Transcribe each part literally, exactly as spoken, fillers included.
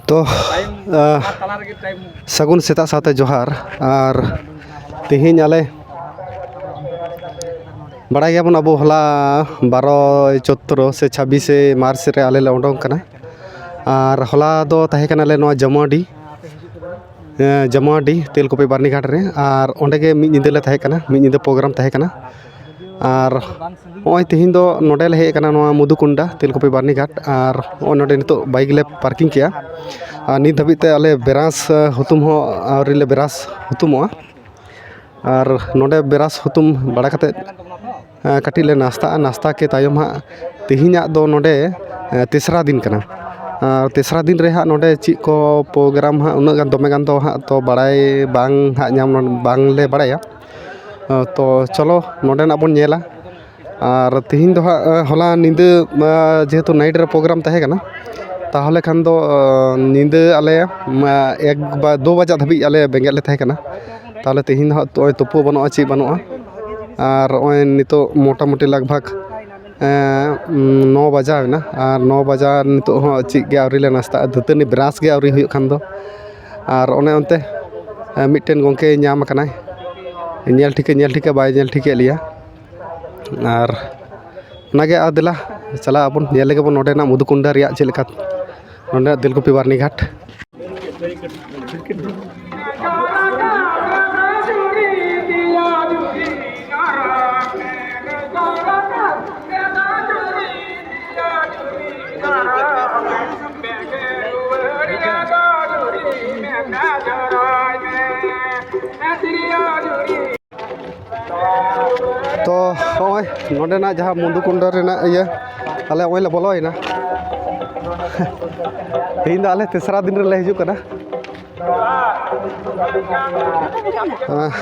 ᱛᱚ, ᱟᱸ, ᱥᱟᱹᱜᱩᱱ ᱥᱮᱛᱟᱜ ᱥᱟᱶᱛᱮ ᱡᱚᱦᱟᱨ᱾ ᱟᱨ ᱛᱮᱦᱮᱧ ᱟᱞᱮ ᱵᱟᱲᱟᱭ ᱜᱮᱭᱟᱵᱚᱱ, ᱟᱵᱚ ᱦᱚᱞᱟ ᱵᱟᱨᱚᱭ ᱪᱳᱛᱨᱚ ᱥᱮ ᱪᱷᱟᱵᱵᱤᱥᱮ ᱢᱟᱨᱪ ᱨᱮ ᱟᱞᱮ ᱞᱮ ᱩᱰᱩᱝ ᱠᱟᱱᱟ᱾ ᱟᱨ ᱦᱚᱞᱟ ᱫᱚ ᱛᱟᱦᱮᱸ ᱠᱟᱱᱟᱞᱮ ᱱᱚᱣᱟ ᱡᱟᱢᱩᱣᱟᱰᱤ, ᱮᱸ, ᱡᱟᱢᱩᱣᱟᱰᱤ ᱛᱮᱞᱠᱩᱯᱤ ᱵᱟᱹᱨᱱᱤᱜᱷᱟᱴ ᱨᱮ᱾ ᱟᱨ ᱚᱸᱰᱮ ᱜᱮ ᱢᱤᱫ ᱧᱤᱫᱟᱹ ᱞᱮ ᱛᱟᱦᱮᱸ ᱠᱟᱱᱟ, ᱢᱤᱫ ᱧᱤᱫᱟᱹ ᱯᱨᱳᱜᱨᱟᱢ ᱛᱟᱦᱮᱸ ᱠᱟᱱᱟ᱾ ᱟᱨ ᱱᱚᱜᱼᱚᱭ ᱛᱮᱦᱮᱧ ᱫᱚ ᱱᱚᱰᱮ ᱞᱮ ᱦᱮᱡ ᱟᱠᱟᱱᱟ, ᱱᱚᱣᱟ ᱢᱚᱫᱷᱩᱠᱩᱱᱰᱟ ᱛᱮᱞᱠᱩᱯᱤ ᱵᱟᱹᱨᱱᱤᱜᱷᱟᱴ᱾ ᱟᱨ ᱱᱚᱜᱼᱚᱭ ᱱᱚᱰᱮ ᱱᱤᱛᱚᱜ ᱵᱟᱭᱤᱠ ᱞᱮ ᱯᱟᱨᱠᱤᱝ ᱠᱮᱜᱼᱟ᱾ ᱟᱨ ᱱᱤᱛ ᱫᱷᱟᱹᱵᱤᱡ ᱛᱮ ᱟᱞᱮ ᱵᱮᱨᱟᱥ ᱦᱩᱛᱩᱢ ᱦᱚᱸ ᱟᱹᱣᱨᱤ ᱞᱮ ᱵᱮᱨᱟᱥ ᱦᱩᱛᱩᱢᱚᱜᱼᱟ᱾ ᱟᱨ ᱱᱚᱰᱮ ᱵᱮᱨᱟᱥ ᱦᱩᱛᱩᱢ ᱵᱟᱲᱟ ᱠᱟᱛᱮᱫ, ᱮᱸ, ᱠᱟᱹᱴᱤᱡ ᱞᱮ ᱱᱟᱥᱛᱟᱜᱼᱟ᱾ ᱱᱟᱥᱛᱟ ᱠᱮ ᱛᱟᱭᱚᱢ ᱦᱟᱸᱜ ᱛᱮᱦᱮᱧᱟᱜ ᱫᱚ ᱱᱚᱰᱮ, ᱮᱸ, ᱛᱮᱥᱨᱟ ᱫᱤᱱ ᱠᱟᱱᱟ᱾ ᱟᱨ ᱛᱮᱥᱨᱟ ᱫᱤᱱ ᱨᱮ ᱦᱟᱸᱜ ᱱᱚᱰᱮ ᱪᱮᱫ ᱠᱚ ᱯᱨᱳᱜᱨᱟᱢ ᱦᱟᱸᱜ ᱩᱱᱟᱹᱜ ᱜᱟᱱ, ᱫᱚᱢᱮ ᱜᱟᱱ ᱫᱚ ᱦᱟᱸᱜ ᱛᱚ ᱵᱟᱲᱟᱭ ᱵᱟᱝ ᱦᱟᱸᱜ ᱧᱟᱢ, ᱵᱟᱝᱞᱮ ᱵᱟᱲᱟᱭᱟ᱾ ᱛᱚ ᱪᱚᱞᱚ ᱱᱚᱰᱮᱱᱟᱜ ᱵᱚᱱ ᱧᱮᱞᱟ᱾ ᱟᱨ ᱛᱤᱦᱤᱧ ᱫᱚ ᱦᱟᱸᱜ, ᱦᱚᱞᱟ ᱧᱤᱫᱟᱹ, ᱡᱮᱦᱮᱛᱩ ᱱᱟᱭᱤᱴ ᱨᱮ ᱯᱨᱳᱜᱨᱟᱢ ᱛᱟᱦᱮᱸ ᱠᱟᱱᱟ, ᱛᱟᱦᱚᱞᱮ ᱠᱷᱟᱱ ᱫᱚ ᱧᱤᱫᱟᱹ ᱟᱞᱮ ᱮᱠ ᱵᱟ ᱫᱩ ᱵᱟᱡᱟ ᱫᱷᱟᱹᱵᱤᱡ ᱟᱞᱮ ᱵᱮᱸᱜᱮᱫ ᱞᱮ ᱛᱟᱦᱮᱸ ᱠᱟᱱᱟ᱾ ᱛᱟᱦᱚᱞᱮ ᱛᱤᱦᱤᱧ ᱫᱚ ᱦᱟᱸᱜ ᱱᱚᱜᱼᱚᱭ ᱛᱩᱯᱩ ᱵᱟᱹᱱᱩᱜᱼᱟ, ᱪᱮᱫ ᱵᱟᱹᱱᱩᱜᱼᱟ᱾ ᱟᱨ ᱱᱚᱜᱼᱚᱭ ᱱᱤᱛᱚᱜ ᱢᱚᱴᱟᱢᱩᱴᱤ ᱞᱟᱜᱽ ᱵᱷᱟᱜᱽ ᱮᱸ, ᱱᱚ ᱵᱟᱡᱟᱣ ᱮᱱᱟ᱾ ᱟᱨ ᱱᱚ ᱵᱟᱡᱟ ᱱᱤᱛᱚᱜ ᱦᱚᱸ ᱪᱮᱫ ᱜᱮ ᱟᱹᱣᱨᱤ ᱞᱮ ᱱᱟᱥᱛᱟᱜᱼᱟ, ᱫᱟᱹᱛᱟᱹᱱᱤ ᱵᱨᱟᱥ ᱜᱮ ᱟᱹᱣᱨᱤ ᱦᱩᱭᱩᱜ ᱠᱷᱟᱱ ᱫᱚ᱾ ᱟᱨ ᱚᱱᱮ ᱚᱱᱛᱮ, ᱮᱸ, ᱢᱤᱫᱴᱮᱱ ᱜᱚᱢᱠᱮ ᱧᱟᱢ ᱟᱠᱟᱱᱟᱭ, ᱧᱮᱞ ᱴᱷᱤᱠᱟᱹ, ᱧᱮᱞ ᱴᱷᱤᱠᱟᱹ ᱵᱟᱭ ᱧᱮᱞ ᱴᱷᱤᱠᱟᱹᱭᱮᱫ ᱞᱮᱭᱟ᱾ ᱟᱨ ᱚᱱᱟᱜᱮ, ᱟᱨ ᱫᱮᱞᱟ ᱪᱟᱞᱟᱜ ᱟᱵᱚᱱ, ᱧᱮᱞ ᱞᱮᱜᱮ ᱵᱚᱱ ᱱᱚᱰᱮᱱᱟᱜ ᱢᱚᱫᱷᱩᱠᱩᱱᱰᱟ ᱨᱮᱭᱟᱜ ᱪᱮᱫ ᱞᱮᱠᱟ, ᱱᱚᱰᱮᱱᱟᱜ ᱛᱮᱞᱠᱩᱯᱤ ᱵᱟᱹᱨᱱᱤ ᱜᱷᱟᱴ᱾ ᱱᱚᱸᱰᱮᱱᱟᱜ ᱡᱟᱦᱟᱸ ᱢᱩᱫᱩᱠᱩᱱᱰᱟ ᱨᱮᱱᱟᱜ ᱤᱭᱟᱹ, ᱟᱞᱮ ᱱᱚᱜᱼᱚᱭ ᱞᱮ ᱵᱚᱞᱚᱭᱮᱱᱟ᱾ ᱛᱮᱦᱮᱧ ᱫᱚ ᱟᱞᱮ ᱛᱮᱥᱨᱟ ᱫᱤᱱ ᱨᱮᱞᱮ ᱦᱤᱡᱩᱜ ᱠᱟᱱᱟ᱾ ᱟᱸ,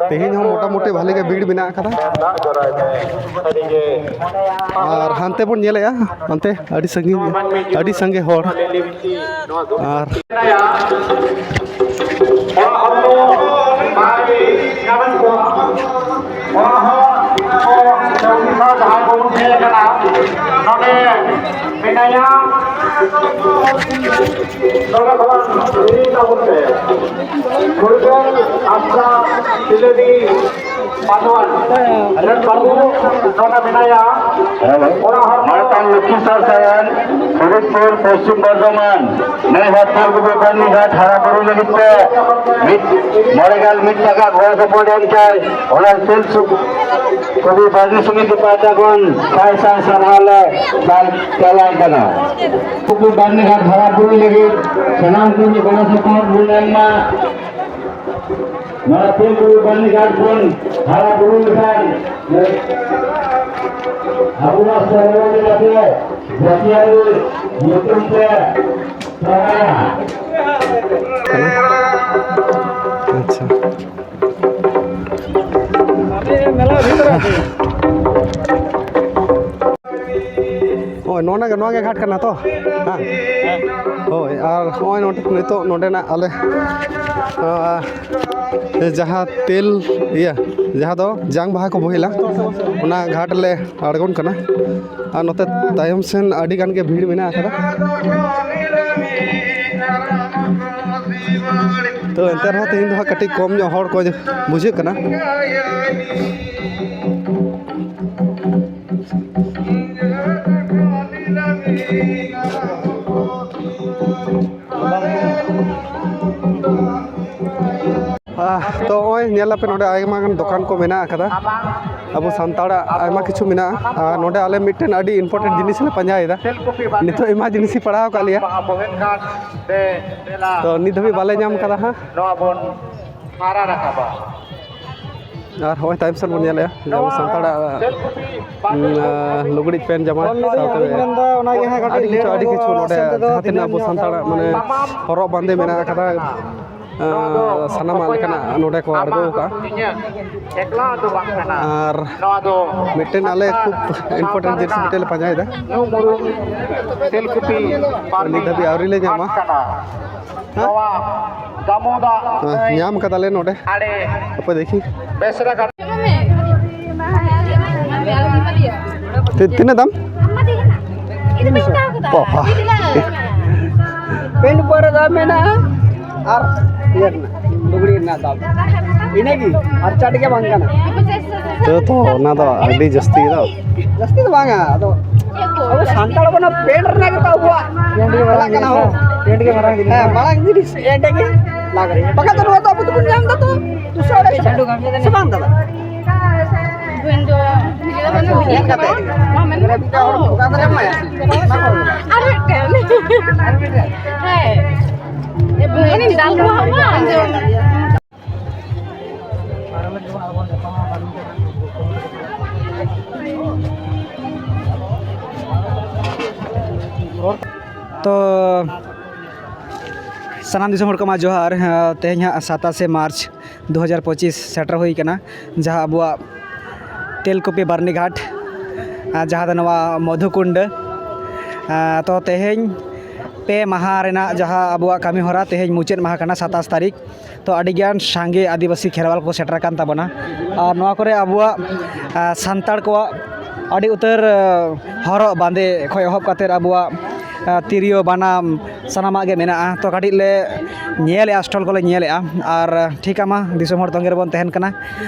ᱛᱮᱦᱮᱧ ᱦᱚᱸ ᱢᱚᱴᱟᱢᱩᱴᱤ ᱵᱷᱟᱞᱮ ᱜᱮ ᱵᱷᱤᱲ ᱢᱮᱱᱟᱜ ᱟᱠᱟᱫᱟ᱾ ᱟᱨ ᱦᱟᱱᱛᱮ ᱵᱚᱱ ᱧᱮᱞᱮᱜᱼᱟ, ᱦᱟᱱᱛᱮ ᱟᱹᱰᱤ ᱥᱟᱺᱜᱤᱧ, ᱟᱹᱰᱤ ᱥᱟᱸᱜᱮ ᱦᱚᱲ᱾ ᱟᱨ ᱚᱲᱟᱜ ᱦᱚᱲ ᱫᱚ ᱵᱟᱭ ᱧᱟᱢᱮᱫ ᱠᱚᱣᱟ᱾ ᱚᱲᱟᱜ ᱦᱚᱲ ᱠᱚ ᱪᱟᱹᱣᱰᱤ ᱥᱟᱶ ᱡᱟᱦᱟᱸᱭ ᱠᱚᱵᱚᱱ ᱦᱮᱡ ᱟᱠᱟᱱᱟ, ᱱᱚᱰᱮ ᱢᱮᱱᱟᱭᱟ, ᱱᱚᱰᱮ ᱠᱷᱚᱱ ᱤᱫᱤ ᱛᱟᱵᱚᱱ ᱯᱮ᱾ ᱯᱷᱩᱨᱜᱟᱹᱞ ᱟᱥᱲᱟ ᱥᱤᱞᱟᱹᱰᱤ ᱢᱟᱱᱣᱟᱞ ᱨᱮᱱ ᱵᱟᱹᱵᱩ ᱱᱚᱰᱮ ᱢᱮᱱᱟᱭᱟ᱾ ᱚᱲᱟᱜ ᱦᱚᱲ ᱢᱟᱱᱚᱛᱟᱱ ᱞᱚᱠᱠᱷᱤ ᱥᱟᱨ ᱥᱟᱭᱟᱱ ᱥᱳᱱᱤᱛᱯᱩᱨ, ᱯᱚᱥᱪᱤᱢ ᱵᱚᱨᱫᱷᱚᱢᱟᱱ, ᱱᱩᱭ ᱦᱚᱲ ᱛᱮᱞ ᱠᱚᱯᱤ ᱵᱟᱹᱨᱱᱤ ᱜᱷᱟᱴ ᱦᱟᱨᱟ ᱵᱩᱨᱩ ᱞᱟᱹᱜᱤᱫ ᱛᱮ ᱢᱤᱫ ᱢᱚᱬᱮ ᱜᱮᱞ ᱢᱤᱫ ᱴᱟᱠᱟ ᱜᱚᱲᱚ ᱥᱚᱯᱚᱦᱚᱫ ᱮᱢ ᱪᱟᱭ᱾ ᱚᱱᱟ ᱛᱮᱞ ᱥᱩ-, ᱠᱚᱯᱤ ᱵᱟᱹᱨᱱᱤ ᱥᱚᱢᱤᱛᱤ ᱯᱟᱦᱴᱟ ᱠᱷᱚᱱ ᱥᱟᱭ ᱥᱟᱭ ᱥᱟᱨᱦᱟᱣ ᱞᱮ ᱪᱟᱞ-, ᱪᱟᱞᱟᱭ ᱠᱟᱱᱟ᱾ ᱠᱚᱯᱤ ᱵᱟᱹᱨᱱᱤ ᱜᱷᱟᱴ ᱦᱟᱨᱟ ᱵᱩᱨᱩ ᱞᱟᱹᱜᱤᱫ ᱥᱟᱱᱟᱢ ᱠᱚᱜᱮ ᱜᱚᱲᱚ ᱥᱚᱯᱚᱦᱚᱫ ᱵᱚᱱ ᱮᱢ ᱢᱟ᱾ ᱱᱚᱣᱟ ᱛᱮᱞ ᱠᱚᱯᱤ ᱵᱟᱹᱨᱱᱤ ᱜᱷᱟᱴ ᱵᱚᱱ ᱦᱟᱨᱟ ᱵᱩᱨᱩ ᱞᱮᱠᱷᱟᱱ ᱟᱵᱚᱣᱟᱜ ᱥᱚᱢᱟᱡᱽ ᱞᱮᱠᱟᱛᱮ ᱡᱟᱹᱛᱤᱭᱟᱹᱨᱤ ᱧᱩᱛᱩᱢ ᱛᱮ ᱥᱚᱨᱦᱟᱭᱟ᱾ ᱟᱪᱪᱷᱟ᱾ ᱦᱳᱭ, ᱱᱚᱰᱮ ᱜᱮ, ᱱᱚᱣᱟ ᱜᱮ ᱜᱷᱟᱴ ᱠᱟᱱᱟ ᱛᱚ? ᱦᱮᱸ᱾ ᱦᱳᱭ, ᱟᱨ ᱱᱚᱜᱼᱚᱭ ᱱᱚᱰᱮ, ᱱᱤᱛᱚᱜ ᱱᱚᱰᱮᱱᱟᱜ ᱟᱞᱮ, ᱟᱸ, ᱡᱟᱦᱟᱸ ᱛᱮᱞ, ᱤᱭᱟᱹ, ᱡᱟᱦᱟᱸ ᱫᱚ ᱡᱟᱝ ᱵᱟᱦᱟ ᱠᱚ ᱵᱳᱦᱮᱞᱟ, ᱚᱱᱟ ᱜᱷᱟᱴ ᱞᱮ ᱟᱬᱜᱚᱱ ᱠᱟᱱᱟ᱾ ᱟᱨ ᱱᱚᱛᱮ ᱛᱟᱭᱚᱢ ᱥᱮᱱ ᱟᱹᱰᱤ ᱜᱟᱱ ᱜᱮ ᱵᱷᱤᱲ ᱢᱮᱱᱟᱜ ᱟᱠᱟᱫᱟ᱾ ᱛᱚ, ᱮᱱᱛᱮ ᱨᱮᱦᱚᱸ ᱛᱮᱦᱮᱧ ᱫᱚ ᱦᱟᱸᱜ ᱠᱟᱹᱴᱤᱡ ᱠᱚᱢ ᱧᱚᱜ ᱦᱚᱲ ᱠᱚ ᱵᱩᱡᱷᱟᱹᱜ ᱠᱟᱱᱟ᱾ ᱟᱦ, ᱛᱚ, ᱱᱚᱜᱼᱚᱭ ᱧᱮᱞ ᱟᱯᱮ, ᱱᱚᱰᱮ ᱟᱭᱢᱟ ᱜᱟᱱ ᱫᱚᱠᱟᱱ ᱠᱚ ᱢᱮᱱᱟᱜ ᱟᱠᱟᱫᱟ᱾ ᱟᱵᱚ ᱥᱟᱱᱛᱟᱲᱟᱜ ᱟᱭᱢᱟ ᱠᱤᱪᱷᱩ ᱢᱮᱱᱟᱜᱼᱟ᱾ ᱟᱨ ᱱᱚᱰᱮ ᱟᱞᱮ ᱢᱤᱫᱴᱮᱱ ᱟᱹᱰᱤ important ᱡᱤᱱᱤᱥ ᱞᱮ ᱯᱟᱸᱡᱟᱭᱮᱫᱟ᱾ ᱱᱤᱛᱚᱜ ᱮᱢᱟ ᱡᱤᱱᱤᱥ ᱯᱟᱲᱟᱣ ᱟᱠᱟᱫ ᱞᱮᱭᱟ᱾ ᱛᱚ, ᱱᱤᱛ ᱫᱷᱟᱹᱵᱤᱡ ᱵᱟᱞᱮ ᱧᱟᱢ ᱟᱠᱟᱫᱟ ᱦᱟᱸᱜ᱾ ᱱᱚᱣᱟ ᱵᱚᱱ ᱦᱟᱨᱟ ᱨᱟᱠᱟᱵᱟ᱾ ᱟᱨ ᱦᱚᱸᱜᱼᱚᱭ ᱛᱟᱭᱚᱢ ᱥᱮᱫ ᱵᱚᱱ ᱧᱮᱞᱮᱜᱼᱟ ᱡᱮ ᱟᱵᱚ ᱥᱟᱱᱛᱟᱲᱟᱜ, ᱩᱸ, ᱟᱸ, ᱞᱩᱜᱽᱲᱤᱡ ᱯᱮᱱ ᱡᱟᱢᱟ ᱥᱟᱶᱛᱮ ᱟᱹᱰᱤ ᱠᱤᱪᱷᱩ, ᱟᱹᱰᱤ ᱠᱤᱪᱷᱩ ᱱᱚᱰᱮ ᱡᱟᱦᱟᱸ ᱛᱤᱱᱟᱹᱜ ᱟᱵᱚ ᱥᱟᱱᱛᱟᱲᱟᱜ ᱢᱟᱱᱮ ᱦᱚᱨᱚᱜ ᱵᱟᱸᱫᱮ ᱢᱮᱱᱟᱜ ᱟᱠᱟᱫᱟ, ᱟᱸ, ᱥᱟᱱᱟᱢᱟᱜ ᱞᱮᱠᱟᱱᱟᱜ ᱱᱚᱰᱮ ᱠᱚ ᱟᱬᱜᱚ ᱟᱠᱟᱫᱼᱟ᱾ ᱟᱨ ᱢᱤᱫᱴᱮᱱ ᱟᱞᱮ ᱠᱷᱩᱵ important ᱡᱤᱱᱤᱥ ᱢᱤᱫᱴᱮᱱ ᱞᱮ ᱯᱟᱸᱡᱟᱭᱮᱫᱟ, ᱛᱮᱞᱠᱩᱯᱤ ᱱᱤᱛ ᱫᱷᱟᱹᱵᱤᱡ ᱟᱹᱣᱨᱤ ᱞᱮ ᱧᱟᱢᱟ᱾ ᱦᱮᱸ? ᱱᱚᱣᱟ ᱜᱟᱢᱚ ᱫᱟᱜ ᱦᱮᱸ, ᱱᱟᱹᱭ ᱧᱟᱢ ᱠᱟᱫᱟᱞᱮ ᱱᱚᱰᱮ᱾ ᱟᱲᱮ ᱦᱟᱯᱮ ᱫᱮᱠᱷᱤ᱾ ᱵᱮᱥᱨᱟ ᱜᱟᱰᱟ᱾ ᱛᱤ-, ᱛᱤᱱᱟᱹᱜ ᱫᱟᱢ? ᱵᱟᱵᱟ᱾ ᱯᱮᱱᱴ ᱯᱚᱨᱮ ᱫᱟᱢ ᱢᱮᱱᱟᱜᱼᱟ ᱟᱨ ᱤᱭᱟᱹ ᱨᱮᱱᱟᱜ, ᱞᱩᱜᱽᱲᱤ ᱨᱮᱱᱟᱜ ᱫᱟᱢ᱾ ᱤᱱᱟᱹᱜᱮ, ᱟᱨ ᱪᱟᱴ ᱜᱮ ᱵᱟᱝ ᱠᱟᱱᱟ᱾ ᱛᱚ, ᱛᱚ, ᱚᱱᱟ ᱫᱚ ᱟᱹᱰᱤ ᱡᱟᱹᱥᱛᱤ ᱫᱚ᱾ ᱡᱟᱹᱥᱛᱤ ᱫᱚ ᱵᱟᱝᱟ, ᱟᱫᱚ ᱟᱵᱚ ᱥᱟᱱᱛᱟᱲ ᱵᱚᱱᱟ ᱯᱮᱱᱴ ᱨᱮᱱᱟᱜ ᱜᱮᱛᱚ ᱟᱵᱚᱣᱟᱜ ᱯᱮᱱᱴ ᱜᱮ ᱢᱟᱨᱟᱝ ᱪᱟᱞᱟᱜ ᱠᱟᱱᱟ, ᱡᱤᱱᱤᱥ᱾ ᱦᱳ᱾ ᱯᱮᱱᱴ ᱜᱮ ᱢᱟᱨᱟᱝ ᱡᱤᱱᱤᱥ᱾ ᱦᱮᱸ, ᱢᱟᱨᱟᱝ ᱡᱤᱱᱤᱥ ᱮᱱᱰᱮ ᱜᱮ ᱞᱟᱜᱽ ᱨᱮ᱾ ᱵᱟᱠᱷᱟᱡ ᱫᱚ ᱱᱚᱣᱟ ᱫᱚ ᱟᱵᱚ ᱫᱚᱵᱚᱱ ᱧᱟᱢ ᱮᱫᱟ ᱛᱚ ᱫᱩᱥᱚ ᱟᱲᱟᱭᱥᱚ᱾ ᱥᱮ ᱵᱟᱝ ᱫᱟᱫᱟ? ᱵᱟᱹᱧ ᱡᱚᱢᱟ᱾ ᱧᱮᱞ ᱠᱟᱛᱮ᱾ ᱢᱟ ᱢᱮᱱ ᱢᱮ᱾ ᱢᱤᱫᱴᱟᱝ ᱦᱚᱲ ᱫᱚᱠᱟᱱ ᱨᱮ ᱮᱢᱟᱭᱟ᱾ ᱟᱨ ᱢᱤᱫᱴᱮᱱ᱾ ᱦᱮᱸ᱾ ᱮ, ᱵᱚᱦᱚᱜ ᱨᱤᱧ ᱫᱟᱞ ᱠᱚᱣᱟ ᱦᱟᱸᱜ ᱢᱟ᱾ ᱛᱚ, ᱥᱟᱱᱟᱢ ᱫᱤᱥᱚᱢ ᱦᱚᱲ ᱠᱚᱢᱟ ᱡᱚᱦᱟᱨ᱾ ᱛᱮᱦᱮᱧ ᱦᱟᱸᱜ ᱥᱟᱛᱟᱥᱮ ᱢᱟᱨᱪ ᱫᱩ ᱦᱟᱡᱟᱨ ᱯᱚᱸᱪᱤᱥ ᱥᱮᱴᱮᱨ ᱦᱩᱭ ᱠᱟᱱᱟ, ᱡᱟᱦᱟᱸ ᱟᱵᱚᱣᱟᱜ ᱛᱮᱞᱠᱩᱯᱤ ᱵᱟᱨᱱᱤᱜᱷᱟᱴ, ᱟᱨ ᱡᱟᱦᱟᱸ ᱫᱚ ᱱᱚᱣᱟ ᱢᱚᱫᱷᱩᱠᱩᱱᱰ᱾ ᱟᱨ ᱛᱚ, ᱛᱮᱦᱮᱧ ᱯᱮ ᱢᱟᱦᱟ ᱨᱮᱱᱟᱜ ᱡᱟᱦᱟᱸ ᱟᱵᱚᱣᱟᱜ ᱠᱟᱹᱢᱤ ᱦᱚᱨᱟ, ᱛᱮᱦᱮᱧ ᱢᱩᱪᱟᱹᱫ ᱢᱟᱦᱟ ᱠᱟᱱᱟ, ᱥᱟᱛᱟᱥ ᱛᱟᱹᱨᱤᱠᱷ᱾ ᱛᱚ, ᱟᱹᱰᱤᱜᱟᱱ ᱥᱟᱸᱜᱮ ᱟᱹᱫᱤᱵᱟᱹᱥᱤ ᱠᱷᱮᱨᱣᱟᱞ ᱠᱚ ᱥᱮᱴᱮᱨ ᱟᱠᱟᱱ ᱛᱟᱵᱚᱱᱟ᱾ ᱟᱨ ᱱᱚᱣᱟ ᱠᱚᱨᱮ ᱟᱵᱚᱣᱟᱜ, ᱟᱨ, ᱥᱟᱱᱛᱟᱲ ᱠᱚᱣᱟᱜ ᱟᱹᱰᱤ ᱩᱛᱟᱹᱨ, ᱟᱨ, ᱦᱚᱨᱚᱜ ᱵᱟᱸᱫᱮ ᱠᱷᱚᱱ ᱮᱦᱚᱵ ᱠᱟᱛᱮᱫ ᱟᱵᱚᱣᱟᱜ, ᱟᱨ, ᱛᱤᱨᱭᱳ, ᱵᱟᱱᱟᱢ, ᱥᱟᱱᱟᱢᱟᱜ ᱜᱮ ᱢᱮᱱᱟᱜᱼᱟ᱾ ᱛᱚ, ᱠᱟᱹᱴᱤᱡ ᱞᱮ ᱧᱮᱞᱮᱜᱼᱟ, ᱥᱴᱚᱞ ᱠᱚᱞᱮ ᱧᱮᱞᱮᱜᱼᱟ᱾ ᱟᱨ ᱴᱷᱤᱠᱟ ᱢᱟ, ᱫᱤᱥᱚᱢ ᱦᱚᱲ ᱛᱚᱸᱜᱮ ᱨᱮᱵᱚᱱ ᱛᱟᱦᱮᱱ ᱠᱟᱱᱟ᱾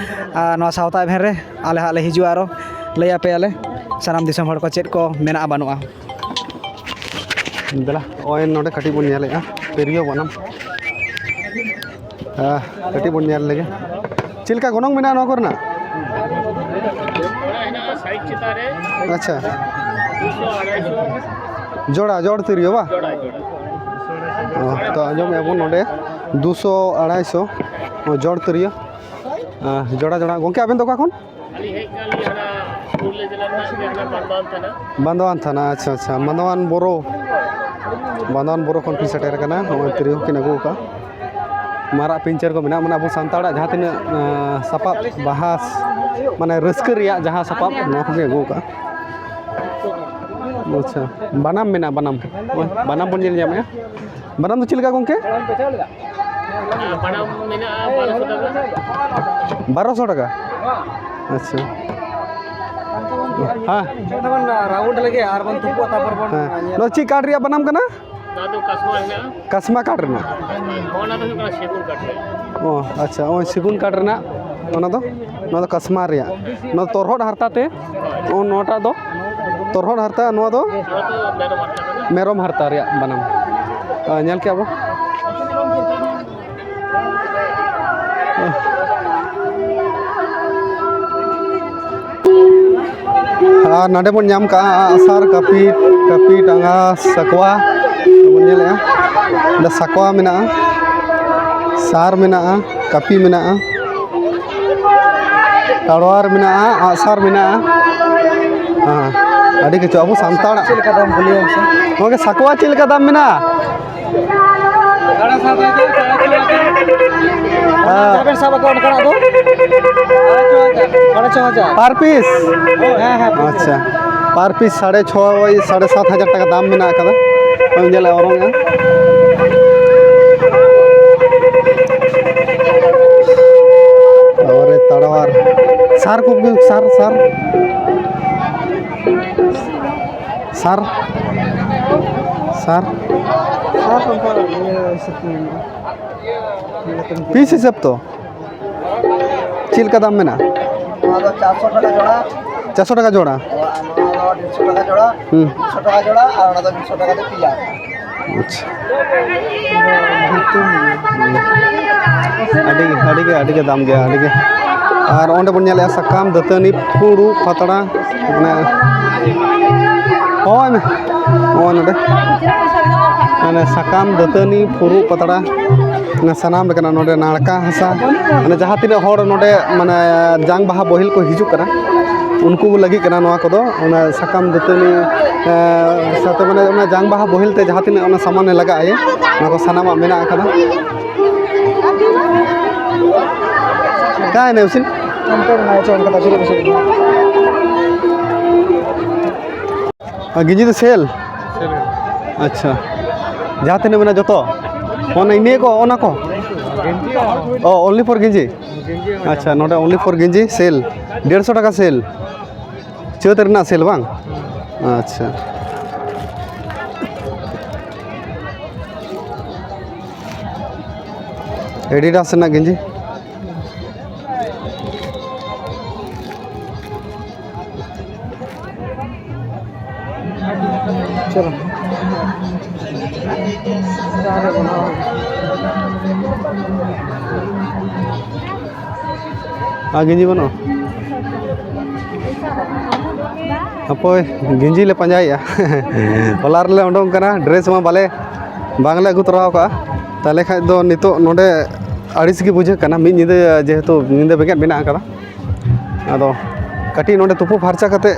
ᱟᱨ ᱱᱚᱣᱟ ᱥᱟᱶᱛᱟ ᱮᱵᱷᱮᱱ ᱨᱮ ᱟᱞᱮ ᱦᱟᱸᱜ ᱞᱮ ᱦᱤᱡᱩᱜᱼᱟ, ᱟᱨᱚ ᱞᱟᱹᱭ ᱟᱯᱮᱭᱟᱞᱮ ᱥᱟᱱᱟᱢ ᱫᱤᱥᱚᱢ ᱦᱚᱲ ᱠᱚ ᱪᱮᱫ ᱠᱚ ᱢᱮᱱᱟᱜᱼᱟ, ᱵᱟᱹᱱᱩᱜᱼᱟ᱾ ᱫᱮᱞᱟ, ᱱᱚᱜᱼᱚᱭ ᱱᱚᱰᱮ ᱠᱟᱹᱴᱤᱡ ᱵᱚᱱ ᱧᱮᱞᱮᱜᱼᱟ, ᱛᱤᱨᱭᱳ ᱵᱟᱱᱟᱢ᱾ ᱦᱮᱸ, ᱠᱟᱹᱴᱤᱡ ᱵᱚᱱ ᱧᱮᱞ ᱞᱮᱜᱮ᱾ ᱪᱮᱫ ᱞᱮᱠᱟ ᱜᱚᱱᱚᱝ ᱢᱮᱱᱟᱜᱼᱟ ᱱᱚᱣᱟ ᱠᱚᱨᱮᱱᱟᱜ? ᱟᱪᱪᱷᱟ᱾ ᱡᱚᱲᱟ, ᱡᱚᱲ ᱛᱤᱨᱭᱳ ᱵᱟ? ᱚ, ᱛᱚ ᱟᱸᱡᱚᱢᱮᱜᱼᱟ ᱵᱚᱱ ᱱᱚᱰᱮ ᱫᱩᱥᱚ, ᱟᱲᱟᱭᱥᱚ, ᱚ, ᱡᱚᱲ ᱛᱤᱨᱭᱳ᱾ ᱟᱸ, ᱡᱚᱲᱟ ᱡᱚᱲᱟ᱾ ᱜᱚᱢᱠᱮ, ᱟᱵᱮᱱ ᱫᱚ ᱚᱠᱟ ᱠᱷᱚᱱ? ᱟᱹᱞᱤᱧ ᱦᱮᱡ ᱠᱟᱱᱟ ᱞᱤᱧ ᱦᱟᱱᱟ ᱯᱩᱨᱩᱞᱤᱭᱟᱹ ᱡᱮᱞᱟ ᱨᱮᱱᱟᱜ ᱜᱮ, ᱦᱟᱱᱟ ᱵᱟᱱᱫᱚᱣᱟᱱ ᱛᱷᱟᱱᱟ᱾ ᱵᱟᱱᱫᱚᱣᱟᱱ ᱛᱷᱟᱱᱟ, ᱟᱪᱪᱷᱟ, ᱟᱪᱪᱷᱟ᱾ ᱵᱟᱱᱫᱚᱣᱟᱱ ᱵᱳᱨᱳ, ᱵᱟᱱᱫᱚᱣᱟᱱ ᱵᱳᱨᱳ ᱠᱷᱚᱱ ᱯᱮ ᱥᱮᱴᱮᱨ ᱟᱠᱟᱱᱟ᱾ ᱱᱚᱜᱼᱚᱭ ᱛᱤᱨᱭᱳ ᱠᱤᱱ ᱟᱹᱜᱩ ᱟᱠᱟᱫᱼᱟ᱾ ᱢᱟᱨᱟᱜ ᱯᱤᱧᱪᱟᱹᱨ ᱠᱚ ᱢᱮᱱᱟᱜᱼᱟ, ᱢᱟᱱᱮ ᱟᱵᱚ ᱥᱟᱱᱛᱟᱲᱟᱜ ᱡᱟᱦᱟᱸ ᱛᱤᱱᱟᱹᱜ, ᱟᱸ, ᱥᱟᱯᱟᱵ, ᱵᱟᱦᱟ, ᱢᱟᱱᱮ ᱨᱟᱹᱥᱠᱟᱹ ᱨᱮᱭᱟᱜ ᱡᱟᱦᱟᱸ ᱥᱟᱯᱟᱵ, ᱱᱚᱣᱟ ᱠᱚᱜᱮ ᱟᱹᱜᱩ ᱟᱠᱟᱫᱼᱟ᱾ ᱟᱪᱪᱷᱟ, ᱵᱟᱱᱟᱢ ᱢᱮᱱᱟᱜᱼᱟ, ᱵᱟᱱᱟᱢ᱾ ᱱᱚᱜᱼᱚᱭ ᱵᱟᱱᱟᱢ ᱵᱚᱱ ᱧᱮᱞ ᱧᱟᱢᱮᱫᱼᱟ᱾ ᱵᱟᱱᱟᱢ ᱫᱚ ᱪᱮᱫ ᱞᱮᱠᱟ, ᱜᱚᱢᱠᱮ? ᱵᱟᱱᱟᱢ ᱢᱮᱱᱟᱜᱼᱟ ᱵᱟᱨᱚᱥᱚ ᱴᱟᱠᱟ᱾ ᱵᱟᱨᱚᱥᱚ ᱴᱟᱠᱟ? ᱟᱪᱪᱷᱟ᱾ ᱦᱮᱸ᱾ ᱨᱟᱣᱩᱱᱰ ᱞᱟᱹᱜᱤᱫ ᱟᱨ ᱵᱚᱱ ᱛᱩᱯᱩᱜᱼᱟ, ᱛᱟᱨᱯᱚᱨ ᱵᱚᱱ ᱦᱮᱸ᱾ ᱧᱮᱞᱟ᱾ ᱱᱚᱣᱟ ᱪᱮᱫ ᱠᱟᱴ ᱨᱮᱭᱟᱜ ᱵᱟᱱᱟᱢ ᱠᱟᱱᱟ? ᱱᱚᱣᱟ ᱫᱚ ᱠᱟᱥᱢᱟᱨ ᱨᱮᱱᱟᱜ᱾ ᱠᱟᱥᱢᱟ ᱠᱟᱴ ᱨᱮᱱᱟᱜ? ᱚᱱᱟ ᱫᱚ ᱦᱩᱭᱩᱜ ᱠᱟᱱᱟ ᱥᱮᱜᱩᱱ ᱠᱟᱴ ᱨᱮᱭᱟᱜ᱾ ᱚ, ᱟᱪᱪᱷᱟ, ᱱᱚᱜᱼᱚᱭ ᱥᱮᱜᱩᱱ ᱠᱟᱴ ᱨᱮᱱᱟᱜ᱾ ᱚᱱᱟ ᱫᱚ, ᱱᱚᱣᱟ ᱫᱚ ᱠᱟᱥᱢᱟᱨ ᱨᱮᱭᱟᱜ᱾ ᱱᱚᱣᱟ ᱛᱚᱨᱦᱚᱫ ᱦᱟᱨᱛᱟ ᱛᱮ, ᱱᱚᱣᱟᱴᱟᱜ ᱫᱚ ᱛᱚᱨᱦᱚᱫ ᱦᱟᱨᱛᱟ, ᱱᱚᱣᱟ ᱫᱚ ᱢᱮᱨᱚᱢ ᱦᱟᱨᱛᱟ ᱨᱮᱭᱟᱜ ᱵᱟᱱᱟᱢ᱾ ᱟᱨ ᱧᱮᱞ ᱠᱮᱜᱼᱟ ᱵᱚ᱾ ᱟᱨ ᱱᱚᱰᱮ ᱵᱚᱱ ᱧᱟᱢ ᱠᱟᱜᱼᱟ ᱟᱜᱼᱥᱟᱨ, ᱠᱟᱹᱯᱤ, ᱠᱟᱹᱯᱤ, ᱴᱟᱸᱜᱟ, ᱥᱟᱠᱣᱟ ᱵᱚᱱ ᱧᱮᱞᱮᱜᱼᱟ᱾ ᱚᱸᱰᱮ ᱥᱟᱠᱣᱟ ᱢᱮᱱᱟᱜᱼᱟ, ᱥᱟᱨ ᱢᱮᱱᱟᱜᱼᱟ, ᱠᱟᱹᱯᱤ ᱢᱮᱱᱟᱜᱼᱟ, ᱛᱟᱲᱣᱟᱨ ᱢᱮᱱᱟᱜᱼᱟ, ᱟᱜᱼᱥᱟᱨ ᱢᱮᱱᱟᱜᱼᱟ᱾ ᱦᱮᱸ, ᱟᱹᱰᱤ ᱠᱤᱪᱷᱩ ᱟᱵᱚ ᱥᱟᱱᱛᱟᱲᱟᱜ᱾ ᱪᱮᱫ ᱞᱮᱠᱟ ᱫᱟᱢ ᱠᱩᱞᱤᱭᱮᱢ ᱥᱮ? ᱜᱚᱢᱠᱮ, ᱥᱟᱠᱣᱟ ᱪᱮᱫ ᱞᱮᱠᱟ ᱫᱟᱢ ᱢᱮᱱᱟᱜᱼᱟ? ᱥᱟᱲᱮ ᱥᱟᱛ ᱦᱟᱡᱟᱨ, ᱥᱟᱲᱮ ᱪᱷᱚ ᱦᱟᱡᱟᱨ᱾ ᱦᱮᱸ᱾ ᱡᱟᱦᱟᱸ ᱵᱮᱱ ᱥᱟᱵ ᱟᱠᱟᱫ ᱚᱱᱠᱟᱱᱟᱜ ᱫᱚ? ᱥᱟᱲᱮ ᱪᱷᱚ ᱦᱟᱡᱟᱨ᱾ ᱯᱟᱨ ᱯᱤᱥ? ᱦᱮᱸ, ᱦᱮᱸ, ᱯᱤᱥ᱾ ᱟᱪᱪᱷᱟ, ᱯᱟᱨ ᱯᱤᱥ ᱥᱟᱲᱮ ᱪᱷᱚ, ᱳᱭ ᱥᱟᱲᱮ ᱥᱟᱛ ᱦᱟᱡᱟᱨ ᱴᱟᱠᱟ ᱫᱟᱢ ᱢᱮᱱᱟᱜ ᱟᱠᱟᱫᱟ᱾ ᱚᱭ ᱧᱮᱞᱮᱫᱼᱟ, ᱚᱨᱚᱝ ᱮᱜᱼᱟ᱾ ᱛᱟᱨᱯᱚᱨᱮ ᱛᱟᱲᱣᱟᱨ᱾ ᱥᱟᱨ ᱠᱚ, ᱥᱟᱨ, ᱥᱟᱨ᱾ ᱥᱟᱨ, ᱥᱟᱨ᱾ ᱥᱟᱨ ᱚᱱᱠᱟ ᱤᱭᱟᱹ ᱦᱤᱥᱟᱹᱵ ᱛᱮ ᱢᱮᱱᱟᱜᱼᱟ᱾ ᱯᱤᱥ ᱦᱤᱥᱟᱹᱵ ᱛᱚ? ᱪᱮᱫ ᱞᱮᱠᱟ ᱫᱟᱢ ᱢᱮᱱᱟᱜᱼᱟ? ᱱᱚᱣᱟ ᱫᱚ ᱪᱟᱨᱥᱚ ᱴᱟᱠᱟ ᱡᱳᱲᱟ᱾ ᱪᱟᱨᱥᱚ ᱴᱟᱠᱟ ᱡᱳᱲᱟ? ᱟᱨ ᱱᱚᱣᱟ ᱫᱚ ᱰᱮᱲᱥᱚ ᱴᱟᱠᱟ ᱡᱳᱲᱟ᱾ ᱦᱩᱸ᱾ ᱰᱮᱲᱥᱚ ᱴᱟᱠᱟ ᱡᱳᱲᱟ ᱟᱨ ᱚᱱᱟ ᱫᱚ ᱢᱤᱫᱥᱚ ᱴᱟᱠᱟ ᱛᱮ ᱯᱮᱭᱟ᱾ ᱟᱪᱪᱷᱟ᱾ ᱟᱹᱰᱤ, ᱟᱹᱰᱤ ᱜᱮ, ᱟᱹᱰᱤ ᱜᱮ ᱫᱟᱢ ᱜᱮᱭᱟ, ᱟᱹᱰᱤ ᱜᱮ᱾ ᱟᱨ ᱚᱸᱰᱮ ᱵᱚᱱ ᱧᱮᱞᱮᱜᱼᱟ ᱥᱟᱠᱟᱢ, ᱫᱟᱹᱛᱟᱹᱱᱤ, ᱯᱷᱩᱲᱩᱜ, ᱯᱟᱛᱲᱟ, ᱢᱟᱱᱮ, ᱦᱳᱭ ᱢᱮ, ᱱᱚᱜᱼᱚᱭ ᱱᱚᱰᱮ, ᱢᱟᱱᱮ, ᱥᱟᱠᱟᱢ, ᱫᱟᱹᱛᱟᱹᱱᱤ, ᱯᱷᱩᱲᱩᱜ, ᱯᱟᱛᱲᱟ, ᱥᱟᱱᱟᱢ ᱞᱮᱠᱟᱱᱟᱜ ᱱᱚᱰᱮ ᱱᱟᱲᱠᱟ ᱦᱟᱥᱟ, ᱢᱟᱱᱮ ᱡᱟᱦᱟᱸ ᱛᱤᱱᱟᱹᱜ ᱦᱚᱲ ᱱᱚᱰᱮ ᱢᱟᱱᱮ ᱡᱟᱝ ᱵᱟᱦᱟ ᱵᱚᱦᱮᱞ ᱠᱚ ᱦᱤᱡᱩᱜ ᱠᱟᱱᱟ, ᱩᱱᱠᱩ ᱠᱚ ᱞᱟᱹᱜᱤᱫ ᱠᱟᱱᱟ ᱱᱚᱣᱟ ᱠᱚᱫᱚ᱾ ᱚᱱᱟ ᱥᱟᱠᱟᱢ ᱫᱟᱹᱛᱟᱹᱱᱤ, ᱮᱸ, ᱥᱟᱶᱛᱮ ᱢᱟᱱᱮ ᱚᱱᱟ ᱡᱟᱝ ᱵᱟᱦᱟ ᱵᱚᱦᱮᱞ ᱛᱮ ᱡᱟᱦᱟᱸ ᱛᱤᱱᱟᱹᱜ ᱚᱱᱟ ᱥᱟᱢᱟᱱ ᱮ ᱞᱟᱜᱟᱜᱼᱟ, ᱚᱱᱟ ᱠᱚ ᱥᱟᱱᱟᱢᱟᱜ ᱢᱮᱱᱟᱜ ᱟᱠᱟᱫᱟ᱾ ᱚᱠᱟᱭᱮᱱᱟᱭ ᱩᱥᱤᱱ? ᱚᱱᱛᱮ ᱨᱮ ᱢᱮᱱᱟᱜᱼᱟ, ᱪᱚ, ᱚᱱᱠᱟ ᱫᱚ ᱪᱮᱫ ᱦᱚᱸ ᱵᱟᱹᱱᱩᱜᱼᱟ᱾ ᱟᱨ ᱜᱮᱸᱡᱤ ᱫᱚ ᱥᱮᱞ? ᱟᱪᱪᱷᱟ, ᱡᱟᱦᱟᱸ ᱛᱤᱱᱟᱹᱜ ᱢᱮᱱᱟᱜᱼᱟ ᱡᱚᱛᱚ? ᱚᱱᱟ ᱤᱱᱟᱹ ᱠᱚ, ᱚᱱᱟ ᱠᱚ? ᱚ, only for ᱜᱮᱸᱡᱤ? ᱟᱪᱪᱷᱟ, ᱱᱚᱰᱮ only for ᱜᱮᱸᱡᱤ ᱥᱮᱞ, ᱰᱮᱲᱥᱚ ᱴᱟᱠᱟ ᱥᱮᱞ᱾ ᱪᱟᱹᱛ ᱨᱮᱱᱟᱜ ᱥᱮᱞ ᱵᱟᱝ? ᱟᱪᱪᱷᱟ᱾ Adidas ᱨᱮᱱᱟᱜ ᱜᱮᱸᱡᱤ᱾ ᱪᱚᱞᱚ᱾ ᱟᱨ ᱜᱮᱸᱡᱤ ᱵᱟᱹᱱᱩᱜᱼᱟ? ᱦᱟᱯᱳᱭ, ᱜᱮᱸᱡᱤ ᱞᱮ ᱯᱟᱸᱡᱟᱭᱮᱫᱼᱟ᱾ ᱦᱚᱞᱟ ᱨᱮᱞᱮ ᱩᱰᱩᱝ ᱠᱟᱱᱟ, dress ᱢᱟ ᱵᱟᱞᱮ, ᱵᱟᱝᱞᱮ ᱟᱹᱜᱩ ᱛᱚᱨᱟ ᱟᱠᱟᱫᱼᱟ᱾ ᱛᱟᱦᱚᱞᱮ ᱠᱷᱟᱡ ᱫᱚ ᱱᱤᱛᱚᱜ ᱱᱚᱰᱮ ᱟᱹᱲᱤᱥ ᱜᱮ ᱵᱩᱡᱷᱟᱹᱜ ᱠᱟᱱᱟ, ᱢᱤᱫ ᱧᱤᱫᱟᱹ ᱡᱮᱦᱮᱛᱩ ᱧᱤᱫᱟᱹ ᱵᱮᱸᱜᱮᱫ ᱢᱮᱱᱟᱜ ᱟᱠᱟᱫᱟ᱾ ᱟᱫᱚ ᱠᱟᱹᱴᱤᱡ ᱱᱚᱰᱮ ᱛᱩᱯᱩ ᱯᱷᱟᱨᱪᱟ ᱠᱟᱛᱮ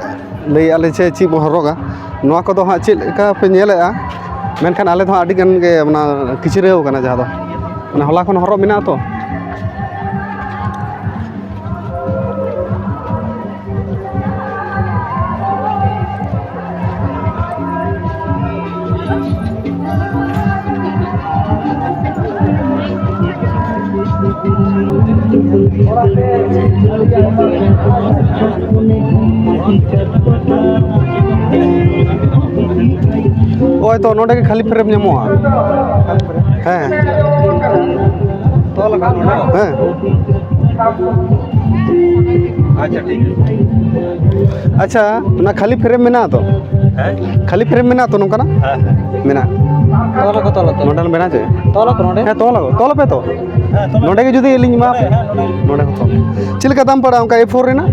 ᱞᱟᱹᱭᱮᱫᱼᱟ ᱞᱮ ᱪᱮᱫ, ᱪᱮᱫ ᱵᱚᱱ ᱦᱚᱨᱚᱜᱟ᱾ ᱱᱚᱣᱟ ᱠᱚᱫᱚ ᱦᱟᱸᱜ ᱪᱮᱫ ᱞᱮᱠᱟ ᱯᱮ ᱧᱮᱞᱮᱫᱼᱟ, ᱢᱮᱱᱠᱷᱟᱱ ᱟᱞᱮ ᱫᱚ ᱦᱟᱸᱜ ᱟᱹᱰᱤ ᱜᱟᱱ ᱜᱮ ᱚᱱᱟ ᱠᱤᱪᱨᱟᱹᱣ ᱠᱟᱱᱟ, ᱡᱟᱦᱟᱸ ᱫᱚ ᱢᱟᱱᱮ ᱦᱚᱞᱟ ᱠᱷᱚᱱ ᱦᱚᱨᱚᱜ ᱢᱮᱱᱟᱜᱼᱟ ᱛᱚ᱾ ᱦᱳᱭ ᱛᱚ, ᱱᱚᱰᱮ ᱜᱮ ᱠᱷᱟᱹᱞᱤ frame ᱧᱟᱢᱚᱜᱼᱟ᱾ ᱦᱮᱸ᱾ ᱛᱚᱞ ᱟᱠᱟᱫ ᱱᱚᱰᱮ᱾ ᱦᱮᱸ᱾ ᱟᱪᱪᱷᱟ, ᱴᱷᱤᱠ ᱜᱮᱭᱟ᱾ ᱟᱪᱪᱷᱟ, ᱚᱱᱟ ᱠᱷᱟᱹᱞᱤ frame ᱢᱮᱱᱟᱜᱼᱟ ᱛᱚ? ᱦᱮᱸ? ᱠᱷᱟᱹᱞᱤ frame ᱢᱮᱱᱟᱜᱼᱟ ᱛᱚ ᱱᱚᱝᱠᱟᱱᱟᱜ? ᱦᱮᱸ, ᱦᱮᱸ᱾ ᱢᱮᱱᱟᱜᱼᱟ᱾ ᱛᱚᱞ ᱟᱠᱚ, ᱛᱚᱞ ᱟᱠᱚ᱾ ᱱᱚᱰᱮ ᱵᱮᱱᱟᱣ ᱦᱚᱪᱚᱭᱟ? ᱛᱚᱞ ᱟᱠᱚ ᱱᱚᱰᱮ? ᱦᱮᱸ, ᱛᱚᱞ ᱟᱠᱚ᱾ ᱛᱚᱞ ᱟᱯᱮ ᱛᱚ? ᱦᱮᱸ, ᱛᱚᱞ ᱟᱠᱚ᱾ ᱱᱚᱰᱮ ᱜᱮ ᱡᱩᱫᱤ ᱞᱤᱧ ᱮᱢᱟ ᱯᱮ? ᱦᱮᱸ, ᱦᱮᱸ, ᱱᱚᱰᱮ᱾ ᱱᱚᱰᱮ ᱦᱚᱸ ᱛᱚᱞ᱾ ᱪᱮᱫ ᱞᱮᱠᱟ ᱫᱟᱢ ᱯᱟᱲᱟᱜᱼᱟ ᱚᱱᱠᱟ A four ᱨᱮᱱᱟᱜ?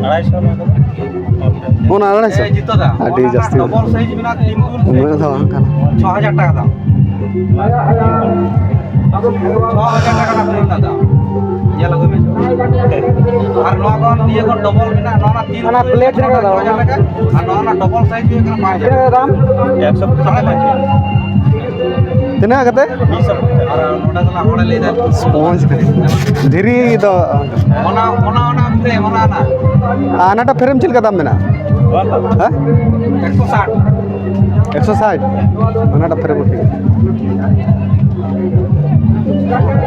ᱟᱲᱟᱭᱥᱚ ᱱᱚᱣᱟ ᱫᱚ᱾ ᱚᱱᱟ ᱟᱲᱟᱭᱥᱚ? ᱦᱮᱸ, ᱡᱩᱛᱟᱹ ᱫᱟᱢ᱾ ᱟᱹᱰᱤ ᱚᱱᱟ ᱡᱟᱹᱥᱛᱤ᱾ Double size ᱢᱮᱱᱟᱜᱼᱟ, ᱛᱤᱱ ᱜᱩᱱ᱾ ᱩᱱᱟᱹᱜ ᱫᱚ ᱵᱟᱝ ᱠᱟᱱᱟ᱾ ᱪᱷᱚ ᱦᱟᱡᱟᱨ ᱴᱟᱠᱟ ᱫᱟᱢ᱾ ᱪᱷᱚ ᱦᱟᱡᱟᱨ ᱴᱟᱠᱟ ᱨᱮᱱᱟᱜ ᱯᱞᱮᱴ ᱨᱮᱱᱟᱜ ᱫᱟᱢ᱾ ᱧᱮᱞ ᱟᱹᱜᱩᱭ ᱢᱮ᱾ ᱟᱨ ᱱᱚᱣᱟ ᱠᱚ ᱱᱤᱭᱟᱹ ᱠᱚ ᱰᱚᱵᱚᱞ ᱢᱮᱱᱟᱜᱼᱟ, ᱱᱚᱣᱟ ᱨᱮᱱᱟᱜ ᱛᱤᱱ ᱚᱱᱟ ᱯᱞᱮᱴ ᱨᱮᱱᱟᱜ ᱫᱟᱢ? ᱪᱷᱚ ᱦᱟᱡᱟᱨ ᱴᱟᱠᱟ, ᱟᱨ ᱱᱚᱣᱟ ᱨᱮᱱᱟᱜ ᱰᱚᱵᱚᱞ ᱥᱟᱭᱤᱡ ᱦᱩᱭᱩᱜ ᱠᱟᱱᱟ ᱯᱟᱸᱪ ᱦᱟᱡᱟᱨ᱾ ᱛᱤᱱᱟᱹᱜ ᱠᱟᱛᱮ? ᱥᱟᱲᱮ ᱯᱟᱸᱪ ᱦᱟᱡᱟᱨ᱾ ᱛᱤᱱᱟᱹᱜ ᱠᱟᱛᱮ? ᱢᱤᱫ ᱥᱚ ᱴᱟᱠᱟ᱾ ᱟᱨ ᱱᱚᱰᱮ ᱫᱚ ᱱᱟᱜ ᱦᱚᱲᱮ ᱞᱟᱹᱭ ᱫᱟ᱾ ᱥᱯᱚᱧᱡᱽ ᱠᱟᱱᱟ᱾ ᱫᱷᱤᱨᱤ ᱫᱚ᱾ ᱚᱱᱟ, ᱚᱱᱟ, ᱚᱱᱟ ᱯᱷᱨᱮᱢ, ᱚᱱᱟ, ᱚᱱᱟ᱾ ᱟᱨ ᱦᱟᱱᱟᱴᱟᱜ ᱯᱷᱨᱮᱢ ᱪᱮᱫ ᱞᱮᱠᱟ ᱫᱟᱢ ᱢᱮᱱᱟᱜᱼᱟ? ᱦᱮᱸ? ᱮᱠᱥᱚ ᱥᱟᱴ᱾ ᱮᱠᱥᱚ ᱥᱟᱴ? ᱦᱟᱱᱟᱴᱟᱜ ᱯᱷᱨᱮᱢ ᱩᱴᱷᱟᱹ᱾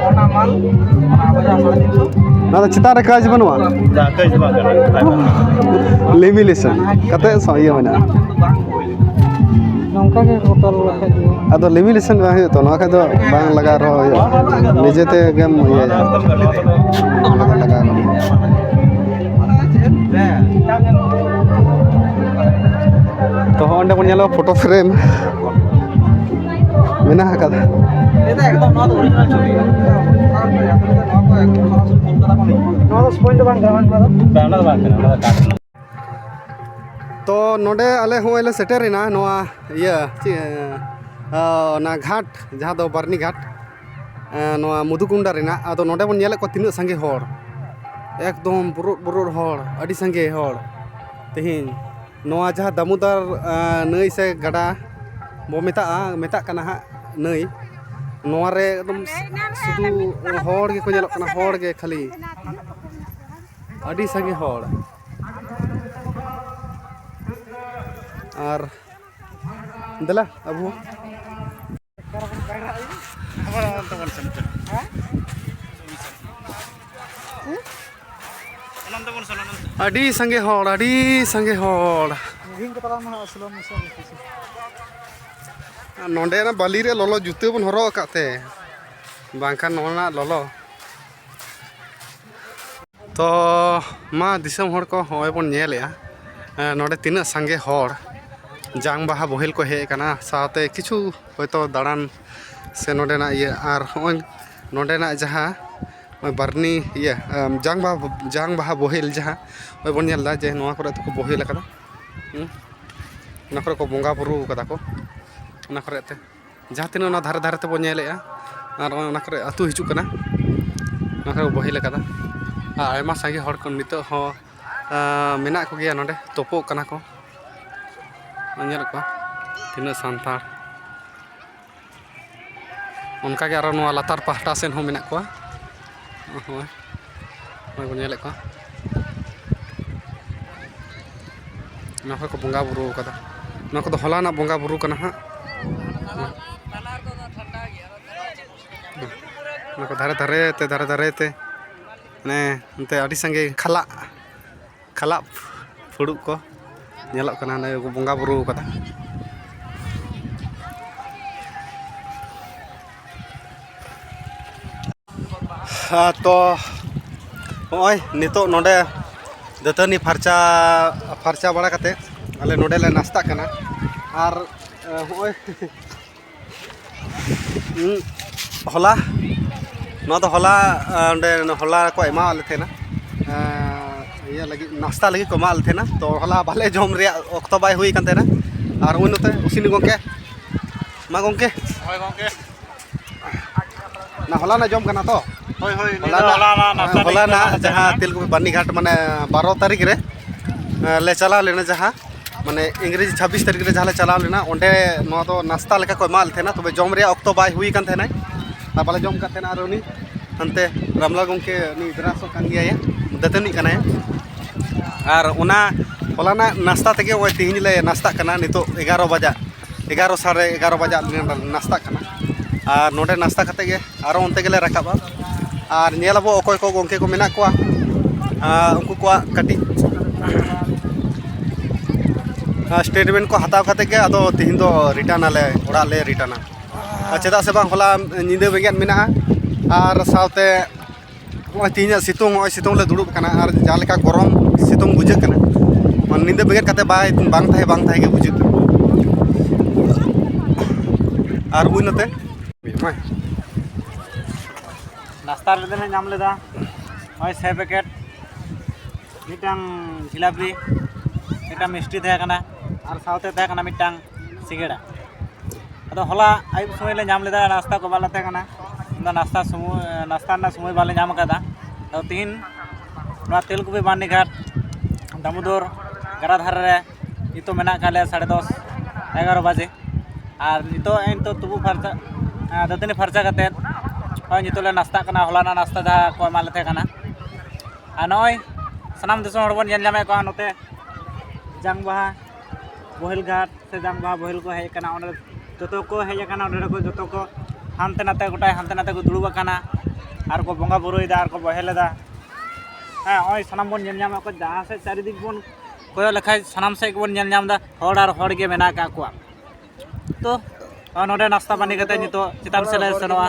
ᱚᱱᱟ ᱢᱟᱞ, ᱚᱱᱟ ᱟᱵᱚ ᱡᱟᱦᱟᱸ ᱥᱟᱲᱮ ᱛᱤᱱ ᱥᱚ᱾ ᱱᱚᱣᱟ ᱫᱚ ᱪᱮᱛᱟᱱ ᱨᱮ ᱠᱟᱡᱽ ᱵᱟᱹᱱᱩᱜᱼᱟ? ᱵᱟᱝ, ᱠᱟᱡᱽ ᱫᱚ ᱵᱟᱝ ᱠᱟᱱᱟ᱾ ᱞᱮᱢᱤᱱᱮᱥᱚᱱ ᱠᱟᱛᱮ ᱥᱚ-, ᱤᱭᱟᱹ ᱢᱮᱱᱟᱜᱼᱟ᱾ ᱱᱚᱝᱠᱟ ᱜᱮ ᱵᱚᱛᱚᱞ ᱞᱮᱠᱷᱟᱡ ᱜᱮ᱾ ᱟᱫᱚ ᱞᱮᱢᱤᱱᱮᱥᱚᱱ ᱵᱟᱝ ᱦᱩᱭᱩᱜ ᱛᱚ, ᱱᱚᱣᱟ ᱠᱷᱟᱡ ᱫᱚ ᱵᱟᱝ ᱞᱟᱜᱟᱣ ᱨᱮᱦᱚᱸ ᱦᱩᱭᱩᱜᱼᱟ, ᱱᱤᱡᱮ ᱛᱮ ᱜᱮᱢ ᱤᱭᱟᱹᱭᱟ᱾ ᱱᱚᱣᱟ ᱫᱚ ᱞᱟᱜᱟᱣ ᱜᱟᱱᱚᱜᱼᱟ᱾ ᱛᱚ, ᱦᱚᱸ ᱚᱸᱰᱮ ᱵᱚᱱ ᱧᱮᱞᱚᱜᱼᱟ, ᱯᱷᱳᱴᱳ ᱯᱷᱨᱮᱢ ᱢᱮᱱᱟᱜ ᱟᱠᱟᱫᱟ᱾ ᱱᱚᱣᱟ ᱫᱚ ᱥᱯᱚᱧᱡᱽ ᱫᱚ ᱵᱟᱝ ᱠᱟᱱᱟ, ᱱᱚᱣᱟ ᱫᱚ᱾ ᱵᱟᱝ, ᱚᱱᱟ ᱫᱚ ᱵᱟᱝ ᱠᱟᱱᱟ, ᱚᱱᱟ ᱫᱚ ᱠᱟᱴ ᱠᱟᱱᱟ᱾ ᱛᱚ, ᱱᱚᱰᱮ ᱟᱞᱮ ᱦᱚᱸᱜᱼᱚᱭ ᱞᱮ ᱥᱮᱴᱮᱨᱮᱱᱟ ᱱᱚᱣᱟ ᱤᱭᱟᱹ, ᱪᱮᱫ, ᱚᱱᱟ ᱜᱷᱟᱴ, ᱡᱟᱦᱟᱸ ᱫᱚ ᱵᱟᱨᱱᱤ ᱜᱷᱟᱴ, ᱱᱚᱣᱟ ᱢᱚᱫᱷᱩᱠᱩᱱᱰᱟ ᱨᱮᱱᱟᱜ᱾ ᱟᱫᱚ ᱱᱚᱰᱮ ᱵᱚᱱ ᱧᱮᱞᱮᱫ ᱠᱚᱣᱟ ᱛᱤᱱᱟᱹᱜ ᱥᱟᱸᱜᱮ ᱦᱚᱲ, ᱮᱠᱫᱚᱢ ᱵᱩᱨᱩᱫ ᱵᱩᱨᱩᱫ ᱦᱚᱲ, ᱟᱹᱰᱤ ᱥᱟᱸᱜᱮ ᱦᱚᱲ ᱛᱮᱦᱮᱧ᱾ ᱱᱚᱣᱟ ᱡᱟᱦᱟᱸ ᱫᱟᱢᱳᱫᱚᱨ, ᱱᱟᱹᱭ ᱥᱮ ᱜᱟᱰᱟ ᱵᱚ ᱢᱮᱛᱟᱜᱼᱟ, ᱢᱮᱛᱟᱜ ᱠᱟᱱᱟ ᱦᱟᱸᱜ ᱱᱟᱹᱭ, ᱱᱚᱣᱟ ᱨᱮ ᱮᱠᱫᱚᱢ ᱥᱩᱫᱷᱩ ᱦᱚᱲ ᱜᱮᱠᱚ ᱧᱮᱞᱚᱜ ᱠᱟᱱᱟ, ᱦᱚᱲ ᱜᱮ ᱠᱷᱟᱹᱞᱤ᱾ ᱟᱹᱰᱤ ᱥᱟᱸᱜᱮ ᱦᱚᱲ᱾ ᱟᱨ ᱫᱮᱞᱟ ᱟᱵᱚ᱾ ᱟᱹᱰᱤ ᱥᱟᱸᱜᱮ ᱦᱚᱲ, ᱟᱹᱰᱤ ᱥᱟᱸᱜᱮ ᱦᱚᱲ᱾ ᱱᱚᱰᱮᱱᱟᱜ ᱵᱟᱹᱞᱤ ᱨᱮ ᱞᱚᱞᱚ ᱡᱩᱛᱟᱹ ᱵᱚᱱ ᱦᱚᱨᱚᱜ ᱟᱠᱟᱫ ᱛᱮ ᱵᱟᱝᱠᱷᱟᱱ ᱱᱚᱣᱟ ᱨᱮᱱᱟᱜ ᱞᱚᱞᱚ᱾ ᱛᱚ ᱢᱟ ᱫᱤᱥᱚᱢ ᱦᱚᱲ ᱠᱚ, ᱦᱚᱸᱜᱼᱚᱭ ᱵᱚᱱ ᱧᱮᱞᱮᱜᱼᱟ, ᱮᱸ, ᱱᱚᱰᱮ ᱛᱤᱱᱟᱹᱜ ᱥᱟᱸᱜᱮ ᱦᱚᱲ ᱡᱟᱝ ᱵᱟᱦᱟ ᱵᱳᱦᱮᱞ ᱠᱚ ᱦᱮᱡ ᱟᱠᱟᱱᱟ, ᱥᱟᱶᱛᱮ ᱠᱤᱪᱷᱩ ᱦᱚᱭᱛᱳ ᱫᱟᱬᱟᱱ ᱥᱮ ᱱᱚᱰᱮᱱᱟᱜ ᱤᱭᱟᱹ, ᱟᱨ ᱦᱚᱸᱜᱼᱚᱭ ᱱᱚᱰᱮᱱᱟᱜ ᱡᱟᱦᱟᱸ ᱱᱚᱜᱼᱚᱭ ᱵᱟᱨᱱᱤ ᱤᱭᱟᱹ, ᱮᱸ, ᱡᱟᱝ ᱵᱟᱦᱟ, ᱡᱟᱝ ᱵᱟᱦᱟ ᱵᱳᱦᱮᱞ ᱡᱟᱦᱟᱸ ᱱᱚᱜᱼᱚᱭ ᱵᱚᱱ ᱧᱮᱞ ᱮᱫᱟ ᱡᱮ ᱱᱚᱣᱟ ᱠᱚᱨᱮ ᱫᱚᱠᱚ ᱵᱳᱦᱮᱞ ᱟᱠᱟᱫᱟ, ᱦᱩᱸ? ᱚᱱᱟ ᱠᱚᱨᱮ ᱠᱚ ᱵᱚᱸᱜᱟ ᱵᱩᱨᱩ ᱟᱠᱟᱫᱟ ᱠᱚ, ᱚᱱᱟ ᱠᱚᱨᱮ ᱛᱮ ᱡᱟᱦᱟᱸ ᱛᱤᱱᱟᱹᱜ ᱚᱱᱟ ᱫᱷᱟᱨᱮ ᱫᱷᱟᱨᱮ ᱛᱮᱵᱚᱱ ᱧᱮᱞᱮᱜᱼᱟ, ᱟᱨ ᱚᱱᱟ ᱠᱚᱨᱮ ᱟᱹᱛᱩ ᱦᱤᱡᱩᱜ ᱠᱟᱱᱟ, ᱚᱱᱟ ᱠᱚᱨᱮ ᱠᱚ ᱵᱚᱦᱮᱞ ᱟᱠᱟᱫᱟ᱾ ᱟᱨ ᱟᱭᱢᱟ ᱥᱟᱸᱜᱮ ᱦᱚᱲ ᱠᱚ ᱱᱤᱛᱚᱜ ᱦᱚᱸ, ᱟᱸ, ᱢᱮᱱᱟᱜ ᱠᱚᱜᱮᱭᱟ ᱱᱚᱰᱮ, ᱛᱳᱯᱳᱜ ᱠᱟᱱᱟ ᱠᱚ᱾ ᱧᱮᱞᱮᱫ ᱠᱚᱣᱟ ᱛᱤᱱᱟᱹᱜ ᱥᱟᱱᱛᱟᱲ᱾ ᱚᱱᱠᱟᱜᱮ ᱟᱨᱚ ᱱᱚᱣᱟ ᱞᱟᱛᱟᱨ ᱯᱟᱦᱴᱟ ᱥᱮᱫ ᱦᱚᱸ ᱢᱮᱱᱟᱜ ᱠᱚᱣᱟ᱾ ᱱᱚᱜᱼᱚᱭ, ᱱᱚᱜᱼᱚᱭ ᱵᱚᱱ ᱧᱮᱞᱮᱫ ᱠᱚᱣᱟ᱾ ᱱᱚᱣᱟ ᱠᱚ ᱵᱚᱸᱜᱟ ᱵᱩᱨᱩ ᱠᱟᱫᱟ᱾ ᱱᱚᱣᱟ ᱠᱚᱫᱚ ᱦᱚᱞᱟᱱᱟᱜ ᱵᱚᱸᱜᱟ ᱵᱩᱨᱩ ᱠᱟᱱᱟ ᱦᱟᱸᱜ᱾ ᱱᱚᱣᱟ ᱠᱚ ᱫᱷᱟᱨᱮ ᱫᱷᱟᱨᱮ ᱛᱮ, ᱫᱷᱟᱨᱮ ᱫᱷᱟᱨᱮ ᱛᱮ, ᱢᱟᱱᱮ, ᱚᱱᱛᱮ ᱟᱹᱰᱤ ᱥᱟᱸᱜᱮ ᱠᱷᱟᱞᱟᱜ, ᱠᱷᱟᱞᱟᱜ ᱯᱷᱩᱲᱩᱜ ᱠᱚ ᱧᱮᱞᱚᱜ ᱠᱟᱱᱟ᱾ ᱚᱸᱰᱮ ᱠᱚ ᱵᱚᱸᱜᱟ ᱵᱩᱨᱩ ᱠᱟᱫᱟ᱾ ᱦᱮᱸ, ᱛᱚ ᱱᱚᱜᱼᱚᱭ ᱱᱤᱛᱚᱜ ᱱᱚᱰᱮ ᱫᱟᱹᱛᱟᱹᱱᱤ ᱯᱷᱟᱨᱪᱟ, ᱯᱷᱟᱨᱪᱟ ᱵᱟᱲᱟ ᱠᱟᱛᱮ ᱟᱞᱮ ᱱᱚᱰᱮ ᱞᱮ ᱱᱟᱥᱛᱟᱜ ᱠᱟᱱᱟ᱾ ᱟᱨ, ᱮ, ᱦᱚᱸᱜᱼᱚᱭ, ᱩᱸ, ᱦᱚᱞᱟ, ᱱᱚᱣᱟ ᱫᱚ ᱦᱚᱞᱟ, ᱮ, ᱚᱸᱰᱮ ᱦᱚᱞᱟ ᱠᱚ ᱮᱢᱟᱣᱟᱫ ᱞᱮ ᱛᱟᱦᱮᱱᱟ, ᱮ, ᱤᱭᱟᱹ ᱞᱟᱹᱜᱤᱫ, ᱱᱟᱥᱛᱟ ᱞᱟᱹᱜᱤᱫ ᱠᱚ ᱮᱢᱟᱣᱟᱫ ᱞᱮ ᱛᱟᱦᱮᱱᱟ᱾ ᱛᱚ ᱦᱚᱞᱟ ᱵᱟᱞᱮ ᱡᱚᱢ ᱨᱮᱭᱟᱜ ᱚᱠᱛᱚ ᱵᱟᱭ ᱦᱩᱭ ᱠᱟᱱ ᱛᱟᱦᱮᱱᱟ᱾ ᱟᱨ ᱩᱱ ᱱᱚᱛᱮ ᱩᱥᱤᱱᱤ ᱜᱚᱢᱠᱮ, ᱢᱟ ᱜᱚᱢᱠᱮ᱾ ᱦᱳᱭ ᱜᱚᱢᱠᱮ᱾ ᱚᱱᱟ ᱦᱚᱞᱟᱱᱟᱜ ᱡᱚᱢ ᱠᱟᱱᱟ ᱛᱚ? ᱦᱳᱭ, ᱦᱳᱭ, ᱱᱤᱭᱟᱹ ᱫᱚ ᱦᱚᱞᱟᱱᱟᱜ, ᱦᱚᱞᱟᱱᱟᱜ ᱱᱟᱥᱛᱟ ᱞᱟᱹᱜᱤᱫ ᱦᱚᱞᱟᱱᱟᱜ ᱠᱚ ᱮᱢᱟ ᱞᱮ ᱡᱟᱦᱟᱸ ᱛᱟᱦᱮᱱᱟ᱾ ᱛᱮᱞᱠᱩᱯᱤ ᱵᱟᱹᱨᱱᱤᱜᱷᱟᱴ, ᱢᱟᱱᱮ, ᱵᱟᱨᱚ ᱛᱟᱹᱨᱤᱠᱷ ᱨᱮ, ᱮ, ᱞᱮ ᱪᱟᱞᱟᱣ ᱞᱮᱱᱟ, ᱡᱟᱦᱟᱸ, ᱢᱟᱱᱮ, ᱤᱝᱨᱮᱡᱤ ᱪᱷᱟᱵᱵᱤᱥ ᱛᱟᱹᱨᱤᱠᱷ ᱨᱮ ᱡᱟᱦᱟᱸ ᱞᱮ ᱪᱟᱞᱟᱣ ᱞᱮᱱᱟ, ᱚᱸᱰᱮ ᱱᱚᱣᱟ ᱫᱚ ᱱᱟᱥᱛᱟ ᱞᱮᱠᱟ ᱠᱚ ᱮᱢᱟᱣᱟᱫ ᱞᱮ ᱛᱟᱦᱮᱱᱟ᱾ ᱛᱚᱵᱮ ᱡᱚᱢ ᱨᱮᱭᱟᱜ ᱚᱠᱛᱚ ᱵᱟᱭ ᱦᱩᱭ ᱠᱟᱱ ᱛᱟᱦᱮᱱᱟ, ᱟᱨ ᱵᱟᱞᱮ ᱡᱚᱢ ᱠᱟᱫ ᱛᱟᱦᱮᱱᱟ᱾ ᱟᱨ ᱩᱱᱤ ᱦᱟᱱᱛᱮ ᱨᱟᱢᱞᱟᱞ ᱜᱚᱢᱠᱮ, ᱩᱱᱤ ᱵᱨᱟᱥᱚᱜ ᱠᱟᱱ ᱜᱮᱭᱟᱭ, ᱫᱟᱹᱛᱟᱹᱱᱤᱜ ᱠᱟᱱᱟᱭ᱾ ᱟᱨ ᱚᱱᱟ ᱦᱚᱞᱟᱱᱟᱜ ᱱᱟᱥᱛᱟ ᱛᱮᱜᱮ ᱱᱚᱜᱼᱚᱭ ᱛᱮᱦᱮᱧ ᱞᱮ ᱱᱟᱥᱛᱟᱜ ᱠᱟᱱᱟ᱾ ᱱᱤᱛᱚᱜ ᱮᱜᱟᱨᱚ ᱵᱟᱡᱟᱜ, ᱮᱜᱟᱨᱚ, ᱥᱟᱲᱮ ᱮᱜᱟᱨᱚ ᱵᱟᱡᱟᱜ ᱱᱟᱥᱛᱟᱜ ᱠᱟᱱᱟ᱾ ᱟᱨ ᱱᱚᱰᱮ ᱱᱟᱥᱛᱟ ᱠᱟᱛᱮ ᱜᱮ ᱟᱨᱚ ᱚᱱᱛᱮ ᱜᱮᱞᱮ ᱨᱟᱠᱟᱵᱼᱟ᱾ ᱟᱨ ᱧᱮᱞ ᱟᱵᱚ ᱚᱠᱚᱭ ᱠᱚ ᱜᱚᱢᱠᱮ ᱠᱚ ᱢᱮᱱᱟᱜ ᱠᱚᱣᱟ, ᱟᱨ ᱩᱱᱠᱩ ᱠᱚᱣᱟᱜ ᱠᱟᱹᱴᱤᱡ, ᱟᱨ, statement ᱠᱚ ᱦᱟᱛᱟᱣ ᱠᱟᱛᱮ ᱜᱮ ᱟᱫᱚ ᱛᱮᱦᱮᱧ ᱫᱚ return ᱟᱞᱮ, ᱚᱲᱟᱜ ᱞᱮ return ᱟ᱾ ᱟᱨ ᱪᱮᱫᱟᱜ ᱥᱮ ᱵᱟᱝ, ᱦᱚᱞᱟ ᱧᱤᱫᱟᱹ ᱵᱮᱸᱜᱮᱫ ᱢᱮᱱᱟᱜᱼᱟ, ᱟᱨ ᱥᱟᱶᱛᱮ ᱱᱚᱜᱼᱚᱭ ᱛᱮᱦᱮᱧᱟᱜ ᱥᱤᱛᱩᱝ, ᱱᱚᱜᱼᱚᱭ ᱥᱤᱛᱩᱝ ᱞᱮ ᱫᱩᱲᱩᱵ ᱠᱟᱱᱟ, ᱟᱨ ᱡᱟᱦᱟᱸ ᱞᱮᱠᱟ ᱜᱚᱨᱚᱢ ᱥᱤᱛᱩᱝ ᱵᱩᱡᱷᱟᱹᱜ ᱠᱟᱱᱟ, ᱢᱟᱱᱮ ᱧᱤᱫᱟᱹ ᱵᱮᱸᱜᱮᱫ ᱠᱟᱛᱮ ᱵᱟᱭ, ᱵᱟᱝ ᱛᱟᱦᱮᱸ, ᱵᱟᱝ ᱛᱟᱦᱮᱸ ᱜᱮ ᱵᱩᱡᱷᱟᱹᱜ ᱠᱟᱱᱟ᱾ ᱟᱨ ᱩᱱ ᱱᱚᱛᱮ ᱱᱟᱥᱛᱟ ᱨᱮᱫᱚ ᱞᱮ ᱧᱟᱢ ᱞᱮᱫᱟ ᱱᱚᱜᱼᱚᱭ ᱥᱮ ᱯᱮᱠᱮᱴ, ᱢᱤᱫᱴᱟᱝ ᱡᱷᱤᱞᱟᱯᱤ, ᱢᱤᱫᱴᱟᱝ ᱢᱤᱥᱴᱤ ᱛᱟᱦᱮᱸ ᱠᱟᱱᱟ, ᱟᱨ ᱥᱟᱶᱛᱮ ᱛᱟᱦᱮᱸ ᱠᱟᱱᱟ ᱢᱤᱫᱴᱟᱝ ᱥᱤᱸᱜᱟᱹᱲᱟ᱾ ᱟᱫᱚ ᱦᱚᱞᱟ ᱟᱹᱭᱩᱵ ᱥᱚᱢᱚᱭ ᱞᱮ ᱧᱟᱢ ᱞᱮᱫᱟ, ᱱᱟᱥᱛᱟ ᱠᱚ ᱵᱟᱞᱮ ᱛᱟᱦᱮᱸ ᱠᱟᱱᱟ, ᱫᱚ ᱱᱟᱥᱛᱟ ᱥᱚᱢᱚᱭ, ᱱᱟᱥᱛᱟ ᱨᱮᱱᱟᱜ ᱥᱚᱢᱚᱭ ᱵᱟᱞᱮ ᱧᱟᱢ ᱟᱠᱟᱫᱟ᱾ ᱛᱚ ᱛᱤᱦᱤᱧ ᱱᱚᱣᱟ ᱛᱮᱞᱠᱩᱯᱤ ᱵᱟᱹᱨᱱᱤᱜᱷᱟᱴ ᱫᱟᱢᱳᱫᱚᱨ ᱜᱟᱰᱟ ᱫᱷᱟᱨᱮ ᱨᱮ ᱱᱤᱛᱚᱜ ᱢᱮᱱᱟᱜ ᱟᱠᱟᱫ ᱞᱮᱭᱟ ᱥᱟᱲᱮ ᱫᱚᱥ ᱮᱜᱟᱨᱚ ᱵᱟᱡᱮ᱾ ᱟᱨ ᱱᱤᱛᱚᱜ ᱱᱤᱛᱚᱜ ᱛᱩᱯᱩ ᱯᱷᱟᱨᱪᱟ, ᱫᱟᱹᱛᱟᱹᱱᱤ ᱯᱷᱟᱨᱪᱟ ᱠᱟᱛᱮᱫ ᱱᱚᱜᱼᱚᱭ ᱱᱤᱛᱚᱜ ᱞᱮ ᱱᱟᱥᱛᱟᱜ ᱠᱟᱱᱟ, ᱦᱚᱞᱟᱱᱟᱜ ᱱᱟᱥᱛᱟ ᱡᱟᱦᱟᱸ ᱠᱚ ᱮᱢᱟᱫ ᱞᱮ ᱛᱟᱦᱮᱸ ᱠᱟᱱᱟ᱾ ᱟᱨ ᱱᱚᱜᱼᱚᱭ ᱥᱟᱱᱟᱢ ᱫᱤᱥᱚᱢ ᱦᱚᱲ ᱵᱚᱱ ᱧᱮᱞ ᱧᱟᱢᱮᱫ ᱠᱚᱣᱟ ᱱᱚᱛᱮ ᱡᱟᱝ ᱵᱟᱦᱟ ᱵᱚᱦᱮᱞ ᱜᱷᱟᱴ ᱥᱮ ᱡᱟᱝ ᱵᱟᱦᱟ ᱵᱚᱦᱮᱞ ᱠᱚ ᱦᱮᱡ ᱟᱠᱟᱱᱟ᱾ ᱚᱸᱰᱮ ᱡᱚᱛᱚ ᱠᱚ ᱦᱮᱡ ᱟᱠᱟᱱᱟ, ᱚᱸᱰᱮ ᱠᱚ ᱡᱚᱛᱚ ᱠᱚ ᱦᱟᱱᱛᱮ ᱱᱟᱛᱮ ᱜᱚᱴᱟᱭ ᱦᱟᱱᱛᱮ ᱱᱟᱛᱮ ᱠᱚ ᱫᱩᱲᱩᱵ ᱟᱠᱟᱱᱟ ᱟᱨ ᱠᱚ ᱵᱚᱸᱜᱟ ᱵᱩᱨᱩᱭᱮᱫᱟ ᱟᱨ ᱠᱚ ᱵᱚᱦᱮᱞ ᱮᱫᱟ᱾ ᱦᱮᱸ, ᱱᱚᱜᱼᱚᱭ ᱥᱟᱱᱟᱢ ᱵᱚᱱ ᱧᱮᱞ ᱧᱟᱢᱮᱫ ᱠᱚᱣᱟ, ᱡᱟᱦᱟᱸ ᱥᱮᱫ ᱪᱟᱨᱤᱫᱤᱠ ᱵᱚᱱ ᱠᱚᱭᱚᱜ ᱞᱮᱠᱷᱟᱡ ᱥᱟᱱᱟᱢ ᱥᱮᱫ ᱜᱮᱵᱚᱱ ᱧᱮᱞ ᱧᱟᱢ ᱮᱫᱟ, ᱦᱚᱲ ᱟᱨ ᱦᱚᱲ ᱜᱮ ᱢᱮᱱᱟᱜ ᱟᱠᱟᱫ ᱠᱚᱣᱟ᱾ ᱛᱚ ᱱᱚᱰᱮ ᱱᱟᱥᱛᱟ ᱯᱟᱹᱱᱤ ᱠᱟᱛᱮ ᱱᱤᱛᱚᱜ ᱪᱮᱛᱟᱱ ᱥᱮᱫ ᱞᱮ ᱥᱮᱱᱚᱜᱼᱟ᱾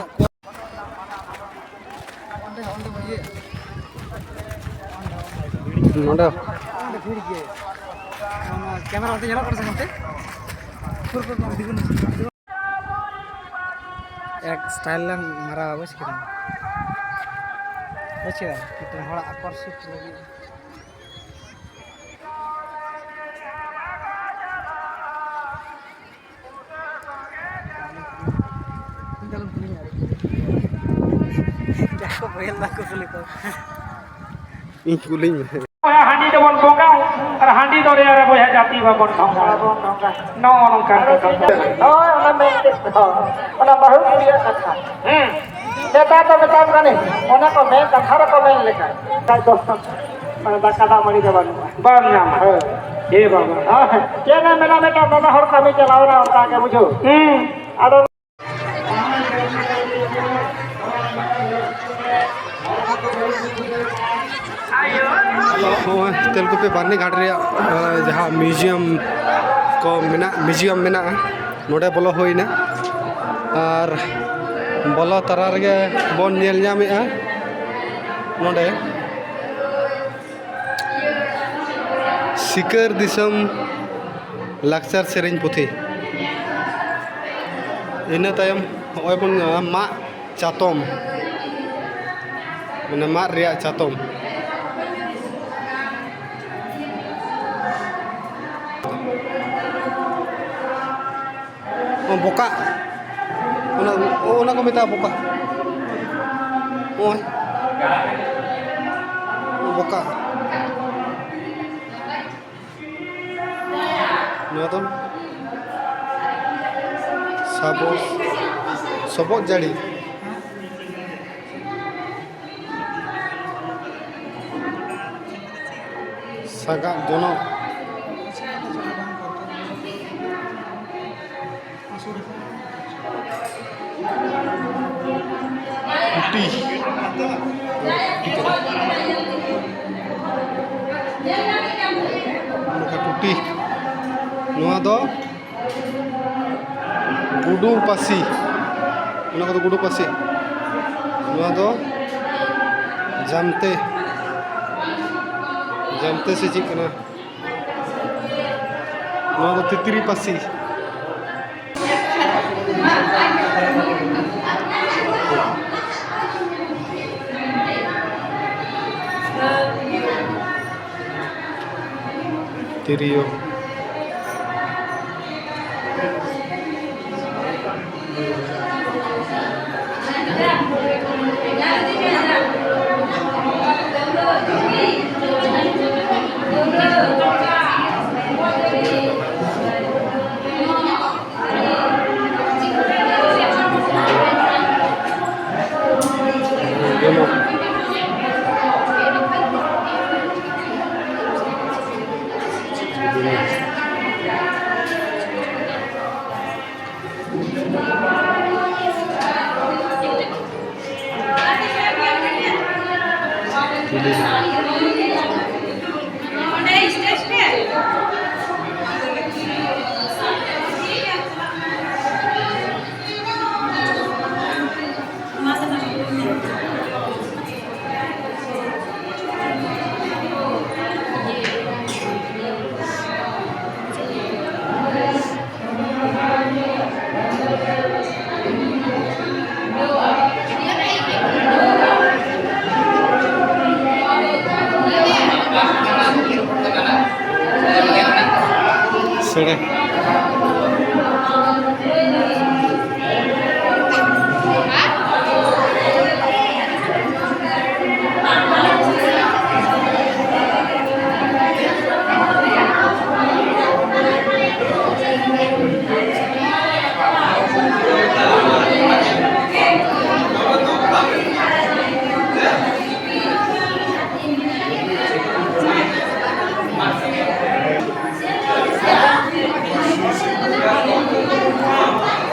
ᱱᱚᱰᱮ ᱠᱮᱢᱮᱨᱟ ᱚᱱᱛᱮ ᱧᱮᱞᱚᱜ ᱠᱟᱱᱟ ᱥᱮ ᱱᱚᱛᱮ? ᱮᱠ ᱥᱴᱟᱭᱤᱞ ᱞᱮ ᱢᱟᱨᱟᱣᱟ, ᱵᱩᱡᱽ ᱠᱮᱫᱟᱢ? ᱵᱩᱡᱽ ᱠᱮᱫᱟᱢ? ᱢᱤᱫᱴᱮᱱ ᱦᱚᱲᱟᱜ ᱟᱠᱚᱨᱥᱤᱛ ᱞᱟᱹᱜᱤᱫ᱾ ᱤᱧ ᱠᱩᱞᱤᱧ ᱢᱮ᱾ ᱵᱚᱭᱦᱟ ᱦᱟᱺᱰᱤ ᱫᱚᱵᱚᱱ ᱵᱚᱸᱜᱟ, ᱟᱨ ᱦᱟᱺᱰᱤ ᱫᱚᱨᱭᱟ ᱨᱮ ᱵᱚᱭᱦᱟ ᱡᱟᱹᱛᱤ ᱵᱟᱵᱚᱱ ᱰᱷᱚᱸᱜᱟ᱾ ᱱᱚᱜᱼᱚ ᱱᱚᱝᱠᱟᱱ ᱠᱟᱛᱷᱟ᱾ ᱦᱳᱭ, ᱚᱱᱟ ᱢᱮᱱ ᱠᱮᱫ ᱫᱚ, ᱚᱱᱟ ᱵᱟᱹᱦᱩ ᱠᱩᱲᱤᱭᱟᱜ ᱠᱟᱛᱷᱟ᱾ ᱦᱮᱸ᱾ ᱱᱮᱛᱟᱨ ᱫᱚ ᱢᱮᱛᱟᱢ ᱠᱟᱹᱱᱟᱹᱧ, ᱚᱱᱟ ᱠᱚ ᱢᱮᱱ ᱠᱟᱛᱷᱟ ᱨᱮᱠᱚ ᱢᱮᱱ ᱞᱮᱠᱟ᱾ ᱠᱷᱟᱡ ᱫᱚ, ᱢᱟᱱᱮ ᱫᱟᱠᱟ ᱫᱟᱜ ᱢᱟᱹᱲᱤ ᱫᱚ ᱵᱟᱹᱱᱩᱜᱼᱟ᱾ ᱵᱟᱢ ᱧᱟᱢᱟ᱾ ᱦᱳᱭ᱾ ᱦᱮ ᱵᱟᱵᱟ᱾ ᱦᱳᱭ᱾ ᱪᱮᱫ ᱮᱢ ᱢᱮᱱᱟ, ᱢᱤᱫᱴᱟᱝ ᱵᱟᱵᱟ ᱦᱚᱲ ᱠᱟᱹᱢᱤ ᱪᱟᱞᱟᱣ ᱮᱱᱟ, ᱚᱱᱠᱟ ᱜᱮ ᱵᱩᱡᱷᱟᱹᱣ᱾ ᱦᱩᱸ᱾ ᱟᱫᱚ ᱱᱚᱜᱼᱚᱭ ᱛᱮᱞᱠᱩᱯᱤ ᱵᱟᱨᱱᱤ ᱜᱷᱟᱴ ᱨᱮᱭᱟᱜ, ᱟᱸ, ᱡᱟᱦᱟᱸ museum ᱠᱚ ᱢᱮᱱᱟᱜ, museum ᱢᱮᱱᱟᱜᱼᱟ, ᱱᱚᱰᱮ ᱵᱚᱞᱚ ᱦᱩᱭᱱᱟ᱾ ᱟᱨ ᱵᱚᱞᱚ ᱛᱟᱞᱟ ᱨᱮᱜᱮ ᱵᱚᱱ ᱧᱮᱞ ᱧᱟᱢᱮᱜᱼᱟ ᱱᱚᱰᱮ ᱥᱤᱠᱟᱹᱨ ᱫᱤᱥᱚᱢ ᱞᱟᱠᱪᱟᱨ ᱥᱮᱨᱮᱧ ᱯᱩᱛᱷᱤ᱾ ᱤᱱᱟᱹ ᱛᱟᱭᱚᱢ ᱱᱚᱜᱼᱚᱭ ᱵᱚᱱ ᱧᱟᱢᱟ ᱢᱟᱜ ᱪᱟᱛᱚᱢ, ᱢᱟᱱᱮ ᱢᱟᱫ ᱨᱮᱭᱟᱜ ᱪᱟᱛᱚᱢ᱾ ᱵᱚᱠᱟᱜ, ᱚᱱᱟ, ᱚᱱᱟ ᱠᱚ ᱢᱮᱛᱟᱜᱼᱟ ᱵᱚᱠᱟᱜ᱾ ᱱᱚᱜᱼᱚᱭ ᱵᱚᱠᱟ᱾ ᱱᱚᱣᱟ ᱫᱚ ᱥᱟᱵᱚ-, ᱥᱚᱵᱚᱜ ᱡᱟᱹᱲᱤ᱾ ᱥᱟᱜᱟᱫ ᱡᱚᱱᱚᱜ᱾ ᱴᱩᱴᱤ᱾ ᱴᱩᱴᱤ᱾ ᱱᱚᱣᱟ ᱫᱚ ᱜᱩᱰᱩ ᱯᱟᱹᱥᱤ, ᱚᱱᱟ ᱠᱚᱫᱚ ᱜᱩᱰᱩ ᱯᱟᱹᱥᱤ᱾ ᱱᱚᱣᱟ ᱫᱚ ᱡᱟᱢᱛᱮ, ᱡᱟᱢᱛᱮ ᱥᱮ ᱪᱮᱫ ᱠᱟᱱᱟ? ᱱᱚᱣᱟ ᱫᱚ ᱛᱤᱛᱨᱤ ᱯᱟᱹᱥᱤ᱾ ᱛᱤᱨᱭᱳ᱾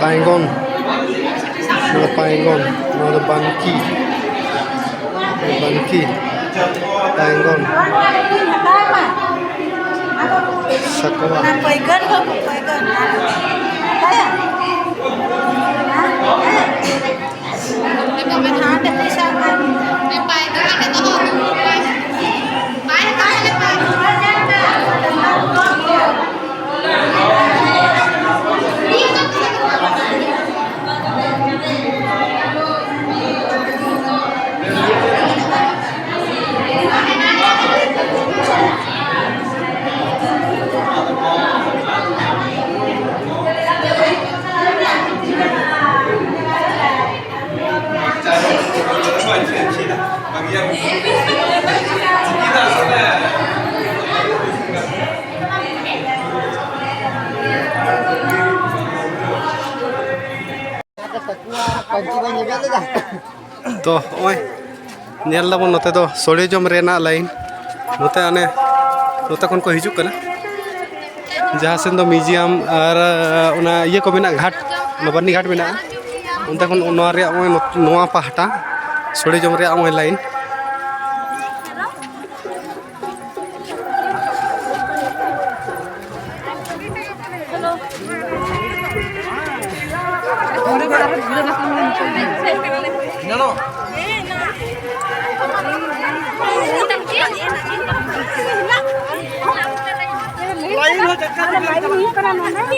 ᱯᱟᱭᱜᱚᱱ, ᱱᱚᱣᱟ ᱫᱚ ᱯᱟᱭᱜᱚᱱ, ᱱᱚᱣᱟ ᱫᱚ ᱵᱟᱱᱠᱤ, ᱵᱟᱱᱠᱤ, ᱯᱟᱭᱜᱚᱱ, ᱥᱟᱠᱣᱟ᱾ ᱛᱚ ᱱᱚᱜᱼᱚᱭ ᱧᱮᱞ ᱫᱟᱵᱚᱱ, ᱱᱚᱛᱮ ᱫᱚ ᱥᱳᱲᱮ ᱡᱚᱢ ᱨᱮᱱᱟᱜ ᱞᱟᱭᱤᱱ᱾ ᱱᱚᱛᱮ ᱚᱱᱮ ᱱᱚᱛᱮ ᱠᱷᱚᱱ ᱠᱚ ᱦᱤᱡᱩᱜ ᱠᱟᱱᱟ, ᱡᱟᱦᱟᱸ ᱥᱮᱱ ᱫᱚ ᱢᱤᱭᱩᱡᱤᱭᱟᱢ ᱟᱨ ᱚᱱᱟ ᱤᱭᱟᱹ ᱠᱚ ᱢᱮᱱᱟᱜᱼᱟ, ᱜᱷᱟᱴ, ᱵᱟᱹᱨᱱᱤ ᱜᱷᱟᱴ ᱢᱮᱱᱟᱜᱼᱟ᱾ ᱚᱱᱛᱮ ᱠᱷᱚᱱ ᱱᱚᱣᱟ ᱨᱮᱭᱟᱜ ᱱᱚᱜᱼᱚᱭ ᱱᱚᱣᱟ ᱯᱟᱦᱴᱟ ᱥᱳᱲᱮ ᱡᱚᱢ ᱨᱮᱭᱟᱜ ᱱᱚᱜᱼᱚᱭ ᱞᱟᱭᱤᱱ᱾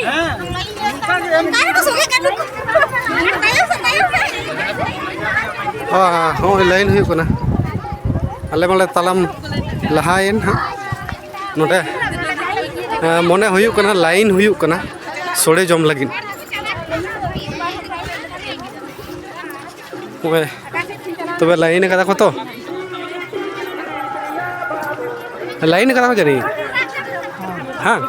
ᱦᱮᱸ, ᱱᱚᱝᱠᱟ ᱜᱮ ᱮᱢ ᱚ, ᱦᱳᱭ, ᱞᱟᱭᱤᱱ ᱦᱩᱭᱩᱜ ᱠᱟᱱᱟ᱾ ᱟᱞᱮ ᱢᱟᱞᱮ ᱛᱟᱲᱟᱢ ᱞᱟᱦᱟᱭᱮᱱ ᱦᱟᱸᱜ᱾ ᱱᱚᱰᱮ, ᱮᱸ, ᱢᱚᱱᱮ ᱦᱩᱭᱩᱜ ᱠᱟᱱᱟ ᱞᱟᱭᱤᱱ ᱦᱩᱭᱩᱜ ᱠᱟᱱᱟ ᱥᱳᱲᱮ ᱡᱚᱢ ᱞᱟᱹᱜᱤᱫ᱾ ᱦᱳᱭ, ᱛᱚᱵᱮ ᱞᱟᱭᱤᱱ ᱠᱟᱫᱟ ᱠᱚ ᱛᱚ, ᱞᱟᱭᱤᱱ ᱠᱟᱫᱟ ᱠᱚ ᱡᱟᱹᱱᱤᱡ᱾ ᱦᱮᱸ᱾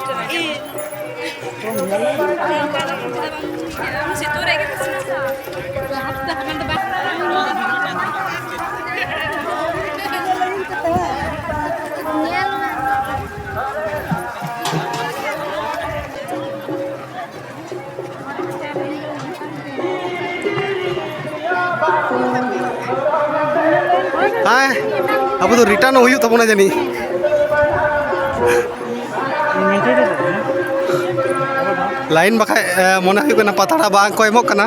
ᱦᱮᱸ, ᱟᱵᱚ ᱫᱚ ᱨᱤᱴᱟᱨᱱᱚᱜ ᱦᱩᱭᱩᱜ ᱛᱟᱵᱚᱱᱟ ᱡᱟᱹᱱᱤᱡ᱾ ᱞᱟᱭᱤᱱ ᱵᱟᱠᱷᱟᱡ, ᱮ, ᱢᱚᱱᱮ ᱦᱩᱭᱩᱜ ᱠᱟᱱᱟ ᱯᱟᱛᱲᱟ ᱵᱟᱝ ᱠᱚ ᱮᱢᱚᱜ ᱠᱟᱱᱟ᱾